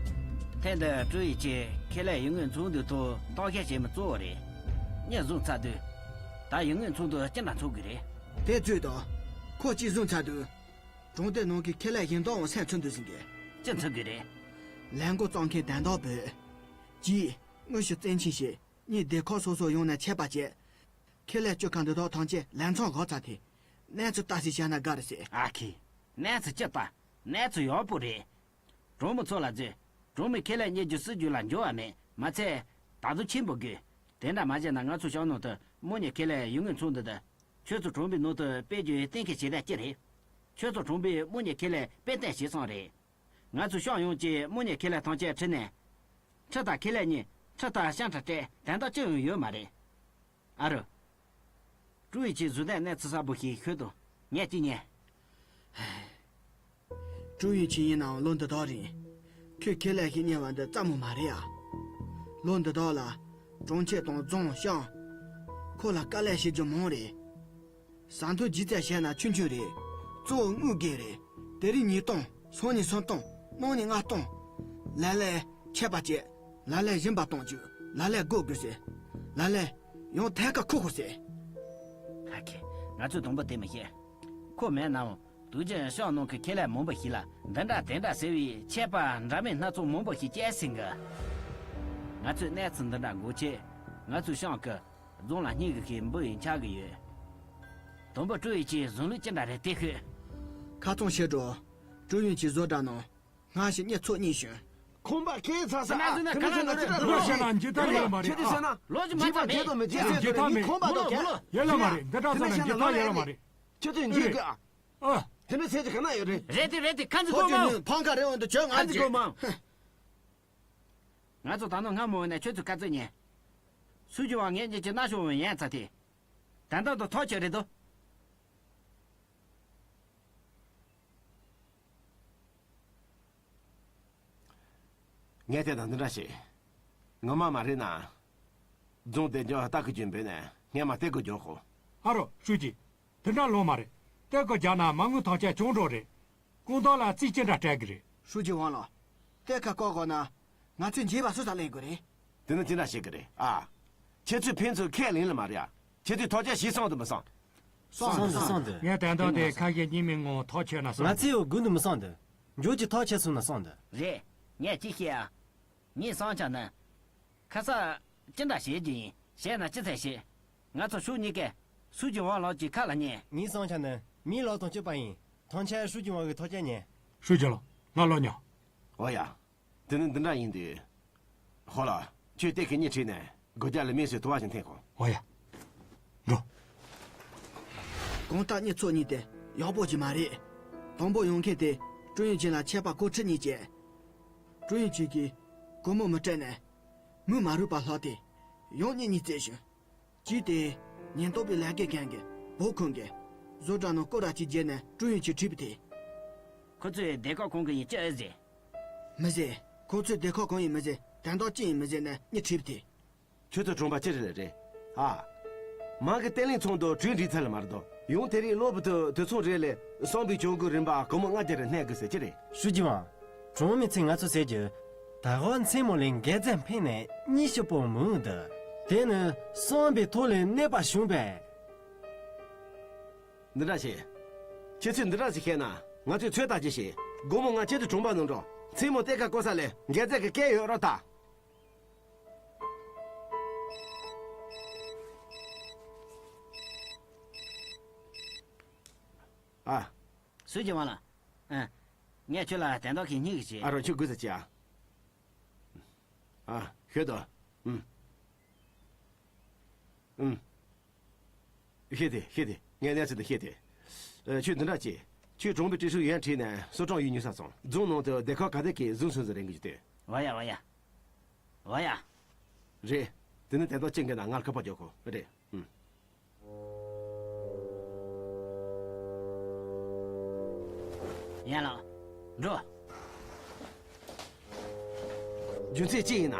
ཐེངས་འདི་ཀྲུའུ་ཡི་ཅི་ཁེ་ལས་ཡུལ་དངོས་ཚོགས་འདུའི་ཐོག་རྟོག་ཞིབ་བྱེད་མི་གཙོ་བོ་རེད། གཉིད་བཟུང་ཚར་དུས། ད་ཡུལ་དངོས་ཚོགས་འདུ་ཅི་འདྲ་འཚོགས་དགོས་རེད། དེ་ཚོས་དང་། ཁོ་གཅིག་བཟུང་ཚར་དུས། གྲོང་སྡེ་ནང་གི་ཁེ་ལས་གཞན་དག་འོང་སེམས་ཚོར་འདུག་ཟིན་གི། ཅི་འཚོལ་དགོས་རེད། ལས་འགོ་བརྩམ་མཁན་དན་རྟགས་བོད། གཅིག་དངོས་ཤུགས་བཙན་ཆེན་བྱེད། གཉིས་སྡེ་ཁག་སོ་སོ་ཡོང་ནས་ཆད་པ་བཅད། ཁེ་ལས་བཅུ་ཁ་འདི་དག་ཐམས་ཅད་ལམ་སང་བཞག་ཚར་ཏེ། གནས་ཚུལ་ལྟ་ཞིབ་བྱས་ན་དགའ་རེད་ཟེར། ཨ་ཁེ། གནས་ཚུལ་ཅི་ལྟ། གནས་ཚུལ་ཡག་པོ་རེད། གྲོང་མི་ཚོ་ལ་བརྗོད། གྲོང་མི་ཁེ་ལས་གཉེར་རྒྱུ་སྲིད་ཇུས་ལ་འགྱུར་བ་མེད། མ་ཚད། ད་དུང་ཆེན་པོ་དགོས། དེ་འདྲ་མ་བྱས་ན་ང་ཚོ་ཤང་ནང་དུ་མོ་ཉེ་ཁེ་ལས་ཡུལ་དངོས་ཚོགས་འདུ་དང་། ཁྱོད་ཚོ་གྲོང་པའི་ནང་དུ་སྤེལ་རྒྱུ་གཏན་འཁེལ་བྱས་ད་ཅི་རེད། ཁྱོད་ཚོ་གྲོང་པས་མོ་ཉེ་ཁེ་ལས་སྤེལ་གཏན་བྱས་སོང་རེད། ང་ཚོ་ཤང་ཡོངས་ཀྱིས་མོ་ཉེ་ཁེ་ལས་ཐམས་ཅད་ཁྲིད་ནས། ཁྲི་དང་ཁེ་ལས་གཉིས། ཁྲི་དང་ཤང་ཁྲི་སྤྲད་དན་རྟགས་ཅི་ཡང་ཡོད་མ་རེད། ཨ་རོ། ཀྲུའུ་ཡི་ཅི་བཟོ་ལྟའི་གནས་ཚུལ་གསལ་པོ་ཞིག་ཤོད་དང་། ངས་ཅི་ཉན། ཀྲུའུ་ཡི་ཅི་ཡིན་ནའང་ལོ་འདི་དག་རིང་། ཁོས་ཁེ་ལས་ཤིག་གཉེར་བ་འདི་རྩ་མོ་མ་རེད་ཨ། ལོ་འདི་དག་ལ། གྲོང་ཁྱེར་དང་རྫོང་ཤང་། ཁོ་ལ་དཀའ་ལས་བྱེད་རྒྱུ་མང་རེད། ཟ་འཐུང་སྒྱུ་རྩལ་བྱས་ན་ཆུང་ཆུང་རེད། གཙོ་བོ་དངུལ་དགོས་རེད། དེ་རིང་ཉིས་སྟོང་། སང་ཉིན་སུམ་སྟོང་། གནངས་ཉིན་ལྔ་སྟོང་། ལ་ལས་ཆད་པ་བཅད། ལ་ལས་གཞན་པ་གཏོང་རྒྱུ། ལ་ལས་སྒོ་དགོས་ཟེར། ལ་ལས་ཡང་ཐད་ཀར་ཁུར་དགོས་ཟེར། ཨ་ཁེ། ང་ཚོས་དང་པོ་དེ་མི་ཤེས། ཁོ་མེད་ནའང་དུས་རྒྱུན་ཤང་ནང་གི་ཁེ་ལས་མང་པོ་ཞིག་ལ་འདི་འདྲ་དེ་འདྲ་ཟེར་བའི་ཆད་པ་འདྲ་མིན་སྣ་ཚོགས་མང་པོ་ཞིག་བཅད་ཟིན་གི། ང་ཚོས་གནས་ཚུལ་འདི་འདྲ་འགོ་ཁྲིད། ང་ཚོའི་ཤང་གི་རྫོང་ལ་སྙིང་གི་ཤེས་འབུ་ཡིན་ཆགས་གི་ཡོད། དང་པོ་ཀྲུའུ་ཡི་ཅིའི་བཟུང་ལུགས་ཅི་འདྲ་རེད་དེ་ཤོད། ཁ་ཚོན་ཤེས་འགྲོ། ཀྲུའུ་ཡི་ཅིའི་བཟོ་འདྲ་ནང་སྔ་ཕྱི་གཉིས་ཚོགས་གཉིས་བྱོན། ཁོང་པ་ཁས་ཚ་ས་ཨ། དེ་ནས་ཟེར་ན་ག་ལ་འདི་འདྲ་འདི་འདྲ་བཤད་ན་འཇིག་ཐག་ཡོད་ལ་མ་རེད། ཁྱོད་ཚོས་ཟེར་ན་ལོ་ཅི་མ་ཚ་མེད། ཁོང་པ་དོ་ཁྱོད་ཚོས་ཁོང་པ་དོ་ཁྱོད། ཡོད་ལ་མ་རེད། འདི་འདྲ་ཟེར་ན་འཇིག་ཐག་ཡོད་ལ་མ་རེད། ཁྱོད་ཚོས་འཇིག་གི་ཨ། ཨ། དེ་ནས་ཟེར་གྱི་ག་ན་ཡོད་རེད། རེད་དེ་རེད་དེ་ཁ་འཛིན་གོ་མ། ཕང་ཁ་རེ་འོང་དུ་བྱོས། ང་ཚོ་གོ་མ། ང་ཚོ་ད་ནང་སྔ་མོ་ནས་ཁྱོད་ཚོའི་བཀའ་སྩལ་ཉན། སུ་ཅི་ཝང་ངེད་གཉིས་ཀྱི་མནའ་ཤོག་འོང་ཡན་ཚ་དེ། ད་ལྟ་དུ་ཐག་ཆོད་རེད་དོ། ངས་དེ་དང་འདི་འདྲ་བྱེད། ངོ་མ་མ་རེད་ན། རྫོང་དེ་འཇོག་ལྟ་གི་རྒྱུན་འབོད་ནས་སྔས་མ་དེ་གི་འཇོག་ཧོ། ཨ་རོ་ཞུ་ཅི། དེ་འདྲ་ལོང་མ་རེད། དེ་གི་རྒྱག་ན་མ་དངུལ་ཐང་ཆད་བྱུང་འགྲོ་རེད། ཀུང་ཏོ་ལ་རྩིས་ཅི་འདྲ་སྤྲད་གི་རེད། ཧྲུའུ་ཅི་ཝང་ལགས། གཏེར་ཁ་བཀོག་དགོས་ན། ང་ཚོས་འཇལ་བ་སུ་ས་ལེན་དགོས་རེད། དེ་ནི་ཅི་འདྲ་བྱེད་གི་རེད་ཨ། ཁྱེད་ཚོས་ཕན་ཚུན་ཁས་ལེན་ལ་མ་རེད་ཨ། ཁྱེད་ཚོས་ཐོབ་ཆ་ཞིག་སོང་དུ་མི་སོང་། སོང་དུ་སོང་དུ། ངས་དོན་དག་དེ་ཁ་ཞེ་གཉིས་མེད་ངང་ཐག་ཆོད་ན་སོང་། ང་ཚོས་འོ་དགུ་འདུག་མི་སོང་དུ། འཇོག་གི་ཐག་ཆོད་སོང་ན་སོང་དུ། རེད། ངས་ཅི་ཤེས་ཨ། ངའི་བསམ་འཆར་ནི། ཁ་ས། ཅི་འདྲ་བྱེད་རྒྱུ་ཡིན་བྱས་ན་ཅི་ཚད་བྱེད། ང་ཚོ་ཕྱོགས་གཉིས་ཀས་ཧྲུའུ་ཅི་ཝང་ལགས་ཀྱི་ཁ་ལ་ཉན། ངའི་བསམ་འཆར་ནི་མིའི་ལག་དང་གཅིག་པ་ཡིན། ཐང་ཆད་ཧྲུའུ་ཅི་ཝང་གི་ཐོབ་ཆ་ཉན། ཧྲུའུ་ཅི་ལགས་ང་ལོ་ཉོ། འོ་ཡ། དེ་ནི་འདི་འདྲ་ཡིན་དུས། ཧོ་ལ། ཁྱོད་གཏེར་ཁའི་གཉེར་ཁྲིད་ནས་སྒོ་རྒྱག་ལ་མེ་སོས་དུ་བ་ཞིག་འཐེན་གོ། འོ་ཡ། འགྲོ། གང་ལྟར་མྱི་ཚོ་གཉིས་དེ་ཡག་པོ་ཞིག་མ་རེད། དང་པོ་ཡོང་མཁན་དེ་ཀྲུའུ་ཡོན་ཅིན་ལ་ཆད་པ་གོ་ཁྲི་གཉིས་བཅད། ཀྲུའུ་ཡོན་ཅིན་གྱིས་སྒོར་མོ་མི་སྤྲད་ནས་མི་མ་རུག་པ་ལྷག་སྟེ་ཡང་གཉིས་གཉིས་བཙལ་བྱུང་། ཅིའི་ཏེ། ཉེན་རྟོག་པའི་ལས་ཀའི་འགན་གྱི་བོ་ཁོང་གིས་བཟོ་གྲྭ་ནང་སྐོར་ར་གཅིག་བརྒྱབ་ནས་ཀྲུའུ་ཡོན་ཅིན་ཁྲིད་པ་དེ། ཁོ་ཚོས་སྡེ་ཁག་གང་གི་ཡིན་ཅི་ཨེ་ཟེར། མི་ཟེར། ཁོ་ཚོས་སྡེ་ཁག་གང་ཡིན་མི་ཟེར། དོན་དག་ཅི་ཡིན་མི་ཟེར་ནས་མྱི་ཁྲིད་པ་དེ། ཁྱོད་ཚོ་གྲོང་པ་ཅི་རེད་ལ་རེད། ཨ། མང་གི་བརྟན་ལྷིང་ཚོགས་འདུ་གྲོས་འགྲིག་ཚར་ལ་མ་རེད་དོ། ཡང་དེ་རིང་གློ་བུར་དུ་དུས་མཚུངས་རེད་ལས་གསང་བའི་གྱོང་གུན་རིན་པ་སྒོར་མོ་ལྔ་བརྒྱ་རེ་གནས་དགོས་ཟེར་གྱི་རེད། ཧྲུའུ་ཅི་ཝང་། གྲོང་མི་ཚོས་ང་ཚོ་ཟེར་རྒྱུ། ད་ག་མཚན་མོ་ལས་འགད་རྫས་འཕེན་ནས་གཉིད་སྐྱིད་པོ་མི་འདུག་དེ་ནི་གསང་བའི་ཐོག་ལས་གནོད་པ་བྱུང་བས། འདི་འདྲ་བྱེད། ཁྱེད་ཚོས་འདི་འདྲ་ཞིག་བཤད་ན་ང་ཚོས་ཚོད་ལྟ་ཅི་བྱེད། སྒོར་མོ་ལྔ་ཁྱེད་ཚོའི་གྲོང་པ་ནང་འགྲོ། མཚན་མོ་གཏེར་ཁ་བཀོག་ས་ལས་འགད་རྫས་ཀྱི་སྐད་ཡོད་རོགས་ད། ཨ། སུས་ཀྱི་དབང་ལ། ཨ། ངས་ཁྱོད་ལ་དན་རྟགས་ཁྱེད་གཉིས་ཀྱིས་བྱེད། ཨ་རོ་ཁྱོད་དགོས་ཟེར་གྱི་ཨ། ཨ། ཤོད་དོ། ཨུམ། ཨུམ། ཤེས་ཏེ་ཤེས་ཏེ་ངས་གནས་ཚུལ་འདི་ཤེས་ཏེ། ཨ། ཁྱོད་འདི་འདྲ་བྱེད། ཁྱོད་གྲོང་པའི་ཀྲི་ཧྲུའུ་ཡན་ཁྲིད་ནས་སོ་གྲངས་ཡོད་ཉུང་ས་སོང་། རྫོང་ནང་དུ་སྡེ་ཁག་ག་དེ་གས་བཟུང་སོང་ཟེར་རེ་འགུལ་གྱི་ལྟོས། བ་ཡ་བ་ཡ། བ་ཡ། རེད། དེ་ནི་དེ་དག་ཅི་འགལ་ན་ངར་ཁ་པར་རྒྱག་གོ་རེད། ཨུམ། ཡན་ལགས། འགྲོ། རྒྱུ་མཚན་ཅི་ཡིན་ན།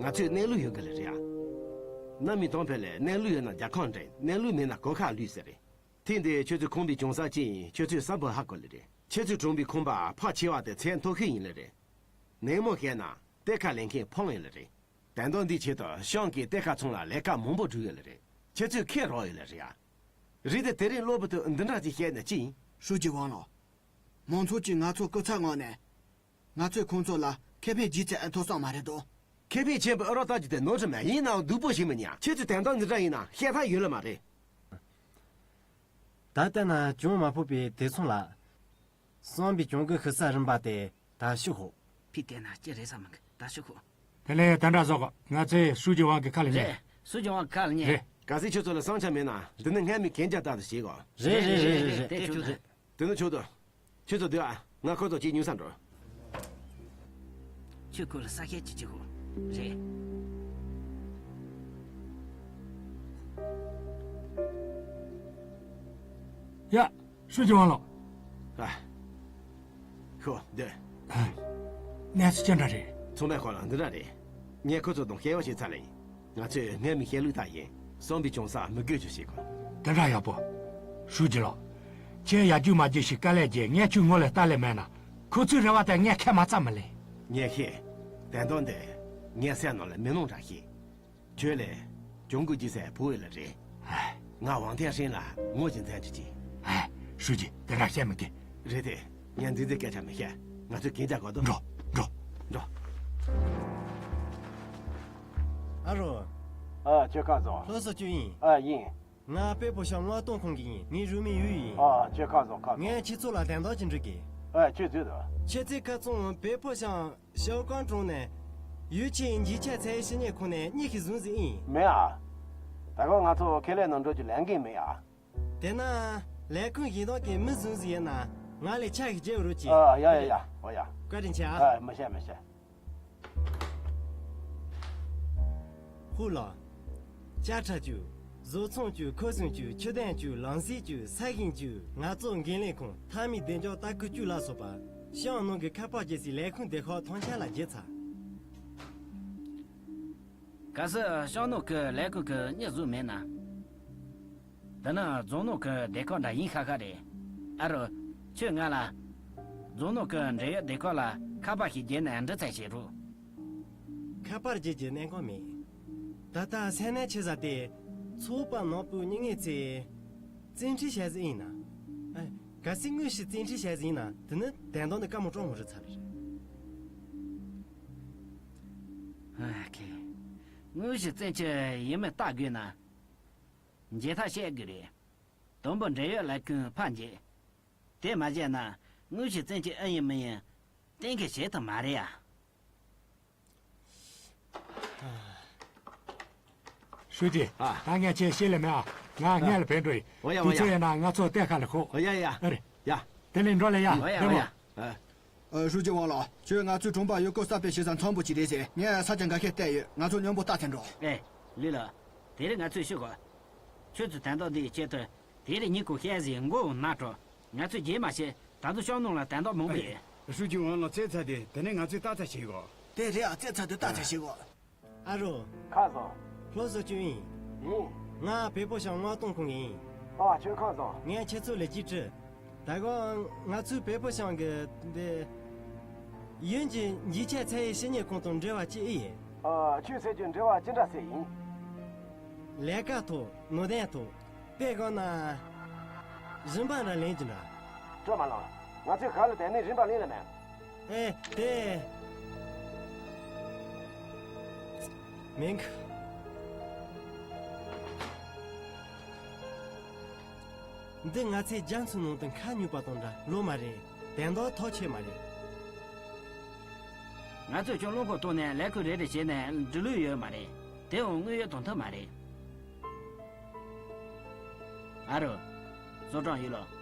ང་ཚོས་གནས་ལུགས་ཡོད་གི་ལ་རེད་ཨ། གནའ་མི་དང་བོད་ལས་གནས་ལུགས་ཡོད་ན་རྒྱལ་ཁམས་འདྲེན། གནས་ལུགས་མེད་ན་གོ་ཁ་ལུས་ཟེར་རེད། ཐེངས་འདི་ཁྱོད་ཚོས་ཁོང་པའི་གྱོང་གསབ་ཅི་ཡིན་ཁྱོད་ཚོས་གསལ་པོ་ཧ་གོ་ལེ་རེད། ཁྱེད་ཚོའི་གྲོང་པའི་ཁང་པ་ཕལ་ཆེ་བ་དེ་ཚད་མཐོ་ཤོས་ཡིན་ལེ་རེད། ནན་མོ་བཤད་ན་གཏེར་ཁ་ལེན་མཁན་ཕོང་ཡོད་ལེ་རེད། དོན་དག་འདིའི་ཆེད་དུ་ཤང་གིས་གཏེར་ཁ་ཚང་ལ་ལས་ཀ་མང་པོ་བསྒྲུབས་ཡོད་ལེ་རེད། ཁྱེད་ཚོས་ཁས་རོགས་ཡོད་ལེ་རེད་ཨ། རེད་དེ་དེ་རིང་གློ་བུར་དུ་འདི་འདྲ་ཅིག་བཤད་ནས་ཅི་ཡིན། ཧྲུའུ་ཅི་ཝང་ལགས། མང་ཚོགས་ཀྱིས་ང་ཚོ་སྐུ་ཚབ་ངོས་ནས། ང་ཚོས་ཁོང་ཚོ་ལ་ཁེ་ཕན་ཇི་ཙམ་ཨེ་ཐོབ་སོང་མ་རེད་དོ། ཁེ་ཕན་ཆེན་པོ་ཨེ་རོགས་ལྟ་རྒྱུ་དེ་ནོར་འཁྲུལ་མེད་ཡིན་ནའང་སྡུག་པོ་ཞིག་མི་ཉན། ཁྱེད་ཚོས་དོན་དག་འདི་འདྲ་ཡིན་ན་བཤད་ཐབས་ཡོད་ལ་མ་རེད། ད་ལྟ་ན་གྱོང་མ་ཕོག་པའི་དེ་མཚུངས་ལ། གསང་བའི་གྱོང་གུན་ཤི་ས་རིམ་པ་དེ་ད་ཤི་ཤོག་ཕི་དེ་ན་ཅི་རེད་ས་མི་གི་ད་ཤི་ཤོག་དེ་ལས་དན་ར་བཟོ་ག་ང་ཚོས་ཧྲུའུ་ཅི་ཝང་གི་ཁ་ལ་ཉན། རེད། ཧྲུའུ་ཅི་ཝང་གི་ཁ་ལ་ཉན། རེད། གལ་སྲིད་ཁྱོད་ཚོ་ལ་བསམ་འཆར་མེད་ན་འདི་ནི་སྔ་མའི་གན་རྒྱ་ལྟར་དུ་བྱེད་དགོ། རེད་རེད་རེད་རེད་རེད། དེ་ཁྱོད་རེད། དེ་ནི་ཆོག་ཏུ། ཁྱོད་ཚོ་སྡོད་ཨ། ང་ཁོ་ཚོ་གཅིག་ཉུང་ས་འགྲོ། ཁྱོད་ཁོ་ལ་ས་ཤད་ཅིག་བྱེད་དགོ། རེད། ཡ། ཧྲུའུ་ཅི་ཝང་ལགས། ཨ། ཤོག་སྡོད། གནས་ཚུལ་ཅི་འདྲ་རེད། ཚང་མས་ཁོ་ལ་འདི་འདྲ་རེད། ངས་ཁོ་ཚོ་དང་བཤད་པ་བྱས་ཚར་ལེ་ཡིན། ང་ཚོས་སྔ་མའི་བཤད་ལུགས་ལྟར་ཡིན། གསང་བའི་གྱོང་གསབ་མི་དགོས་རྒྱུ་བྱེད་དགོས། དེ་འདྲ་ཡག་པོ། ཧྲུའུ་ཅི་ལགས། ཁྱེད་ཡར་རྒྱུག་མར་རྒྱུག་ཞིག་དཀའ་ལས་རྒྱག་ངས་ཁྱོད་ངོ་ལ་ལྟ་ལས་མེད་ན། ཁོ་ཚོའི་རེ་བ་དེ་ངས་ཁས་མ་བཙུགས་མི་ལེན། ངས་ཤེས། དོན་དག་འདི་ངའི་སེམས་ནང་ལ་མི་ནོར་འདྲ་ཤེས། ཁྱོད་ལས་གྱོང་གུན་ཅི་ཟེར་བུ་ཡོད་ལ་རེད། ཧྲུའུ་ཅི་དེ་འདྲ་བཤད་མི་དགོས། རེད་དེ། ངས་འདི་འདི་སྐད་ཆ་མི་བཤད། ང་ཚོས་གན་རྒྱ་དགོས་འདུག་འགྲོ། འགྲོ། འགྲོ། ཨ་རོ། ཨ། ཁྱོད་ཁ་བཟོ། ལྷོ་སོ་ཁྱོད་ཡིན། ཨ། ཡིན། ང་པེ་པོ་ཤང་མངགས་གཏོང་ཁང་གི་ཡིན། ངའི་རུ་མི་ཡུས་ཡིན། ཨ། ཁྱོད་ཁ་བཟོ་ཁ་བཟོ། ངས་ཁྱེད་ཚོ་ལ་དོན་དག་ཅིག་འདྲི་གི། ཨ། ཁྱོད་བཟོས་འདུག་ཁྱེད་ཚོའི་ཁ་ཚང་པེ་པོ་ཤང་ཤའོ་ཀང་གྲོང་ནས་ཡུས་ཆེན་འཇིགས་ཆགས་ཚད་ཡོད་ཞི་གནས་ཁང་ནས་གཉིད་ཁུག་བཟུང་ཟིག་ཡིན། མེད་ཨ། ད་ག་ང་ཚོ་ཁེ་ལས་ནང་འགྲོ་རྒྱུ་ལས་འགན་མེད་ཨ། དེ་ན་ལས་ཁུངས་གཞན་དག་གི་མི་བཟུང་ཟིག་ཡིན་ན་ང་ལས་ཆ་ཞིག་རྒྱབ་རོགས་གྱིས། ཨ། ཡ་ཡ་ཡ། འོ་ཡ། བཀའ་དྲིན་ཆེ་ཨ། ཨ། མི་བཤད་མི་བཤད། ཧུ་ལགས། ཅ་ཁྲ་ཅུ། བཟོ་ཚོང་ཅུ། ཁོར་སྲུང་ཅུ། ཆུ་དོན་ཅུ། ལམ་སེལ་ཅུ། ས་ཞིང་ཅུ། ང་ཚོ་འགན་ལེན་ཁང་། མཐའ་མའི་བདེ་འཇགས་ལྟ་སྐུལ་ཅུ་ལ་སོགས་པ་ཤང་ནང་གི་ཁ་པར་རྒྱག་སའི་ལས་ཁུངས་སྡེ་ཁག་ཐམས་ཅད་ལ་བརྗེ་ཚར། གལ་སྲིད་ཤང་ནང་གི་ལས་ཁུངས་ཀྱི་མྱི་བཟོས་མེད་ན། དེ་ནི་རྫོང་ནང་གི་སྡེ་ཁག་འདྲ་ཡིན་ཤག་ཤག་རེད། ཨ་རོ། ཁྱོས་ང་ལ། རྫོང་ནང་གི་འབྲེལ་ཡོད་སྡེ་ཁག་ལ་ཁ་པར་ཞིག་བརྒྱུད་ནས་འདྲི་རྩད་བྱེད་རོགས། ཁ་པར་བརྒྱུད་རྒྱུ་གནད་འགག་མེད། ད་ལྟ་སེམས་ནད་ཆེ་ས་དེ་ཚོགས་པ་ནང་པོའི་མྱི་ངན་ཚོས་བཙན་ཁྲིད་བྱས་ཟིན་ཡིན་ན། ཨ། གལ་སྲིད་དངོས་སུ་བཙན་ཁྲིད་བྱས་ཟིན་ཡིན་ན་དེ་ནི་དོན་དག་འདི་དཀའ་མོ་སྤྲང་མོ་རུ་ཚར་རེད། ཨ་ཁེ། དངོས་སུ་བཙན་ཁྲིད་ཡིན་མིན་བལྟ་དགོས་ན། འཇལ་ཐབས་བྱེད་དགོས་རེད། དུམ་བུ་འབྲེལ་ཡོད་ལས་ཁུངས་ཕར་འཇལ། དེ་མ་བྱས་ན་དངོས་སུ་བཙན་ཁྲིད་ཨེ་ཡིན་མི་ཡིན་གཏན་འཁེལ་བྱེད་ཐུབ་མ་རེད་ཡ། ཧྲུའུ་ཅི། ཨ། ད་ངས་ཁྱེད་ཤེས་ལེ་མེད་ཨ། ང་ཨ། སྔོན་ལ་ཕེབས་འགྲོ་ཡིན། འོ་ཡ། འོ་དུས་ཚོད་ཡ། ཡོད་ན་ང་ཚོ་གཏན་ཁ་ལ་ཤོག་འོ་ཡ་ཡ། ཨ་རེད། ཡ། དེ་ལས་འགྲོ་ལེ་ཡ། འོ་ཡ། རེད་འོ་མོ། ཡ། ཨ། ཨ། ཧྲུའུ་ཅི་ཝང་ལགས། ཁྱོད་ང་ཚོའི་གྲོང་པ་ཡུལ་སྐོར་གསར་སྤེལ་བྱེད་ས་འཚམ་པོ་ཅིག་རེད་ཟེར། ངས་ས་ཆ་འགའ་ཤས་བལྟས་ཡོད། ང་ཚོ་མཉམ་པོ་ལྟ་ཐེངས་འགྲོ། ཨེ། ལི་ལགས། དེ་རིང་ང་ཚོས་ཤོད་དགོས། ཁྱོད་ཚོས་དོན་དག་འདིའི་ཆེད་དུ་དེ་རིང་ཉིན་གུང་བཤད་ཟིན་མགོ་ན་འགྲོ། ང་ཚོས་རྗེས་མ་བཤད། ད་དུང་ཤང་ནང་ལ་དོན་དག་མང་པོ་ཡོད། ཧྲུའུ་ཅི་ཝང་ལགས་རྩེད་ཚར་དུས་དེ་ནས་ང་ཚོས་ལྟ་ཚར་བྱེད་དགོས། དེ་རེད་ཨ། རྩེད་ཚར་དུས་ལྟ་ཚར་བྱེད་དགོས། ཨ་རོ། ཁ་སང་། ལྷོ་སོ་ཅུན་ཡིན། ཡིན། ང་བལ་པོ་ཤང་མངགས་གཏོང་ཁང་ཡིན། ཨ། ཁྱོད་ཁ་སང་། ངས་ཁྱེད་ཚོ་ལ་ཅིག་དྲི། ད་ག་ང་ཚོའི་བལ་པོ་ཤང་གི་འདི། ཡུན་གྱི་འཇིགས་ཆས་ཚད་ཡོད་ཞི་གནས་ཁང་དང་འབྲེལ་བ་ཅིག་ཨེ་ཡིན། ཨ། ཁྱོད་ཟེར་རྒྱུ་འབྲེལ་བ་ཅི་འདྲ་ཟེར་ཡིན། ལས་ཀ་ཐོག་ནོར་དན་ཐོག་དཔེ་བཀོད་ན། རིན་པ་འདྲ་ལེན་གྱི་འདྲ། སྤྲོ་མ་ལངས། ང་ཚོས་ག་ལ་དེ་ནས་རིན་པ་ལེན་ལ་མེད། ཨེ། དེ། མིན་གི། འདི་ང་ཚོའི་རྒྱ་མཚོའི་ནང་དུ་ཁ་ཉུལ་བ་དང་འདྲ་ལོ་མ་རེད། དོན་དག་ཐག་ཆོད་མ་རེད། ང་ཚོས་ཀྱང་རླངས་འཁོར་བཏང་ནས་ལས་ཁུངས་རེ་རེ་བྱས་ནས་འགྲུལ་ལུགས་ཡོད་མ་རེད། དེའང་དངོས་ཡོད་དང་མཐུན་མ་རེད། ཨ་རོ། ཙོ་ཀྲང་ཡུས་ལགས།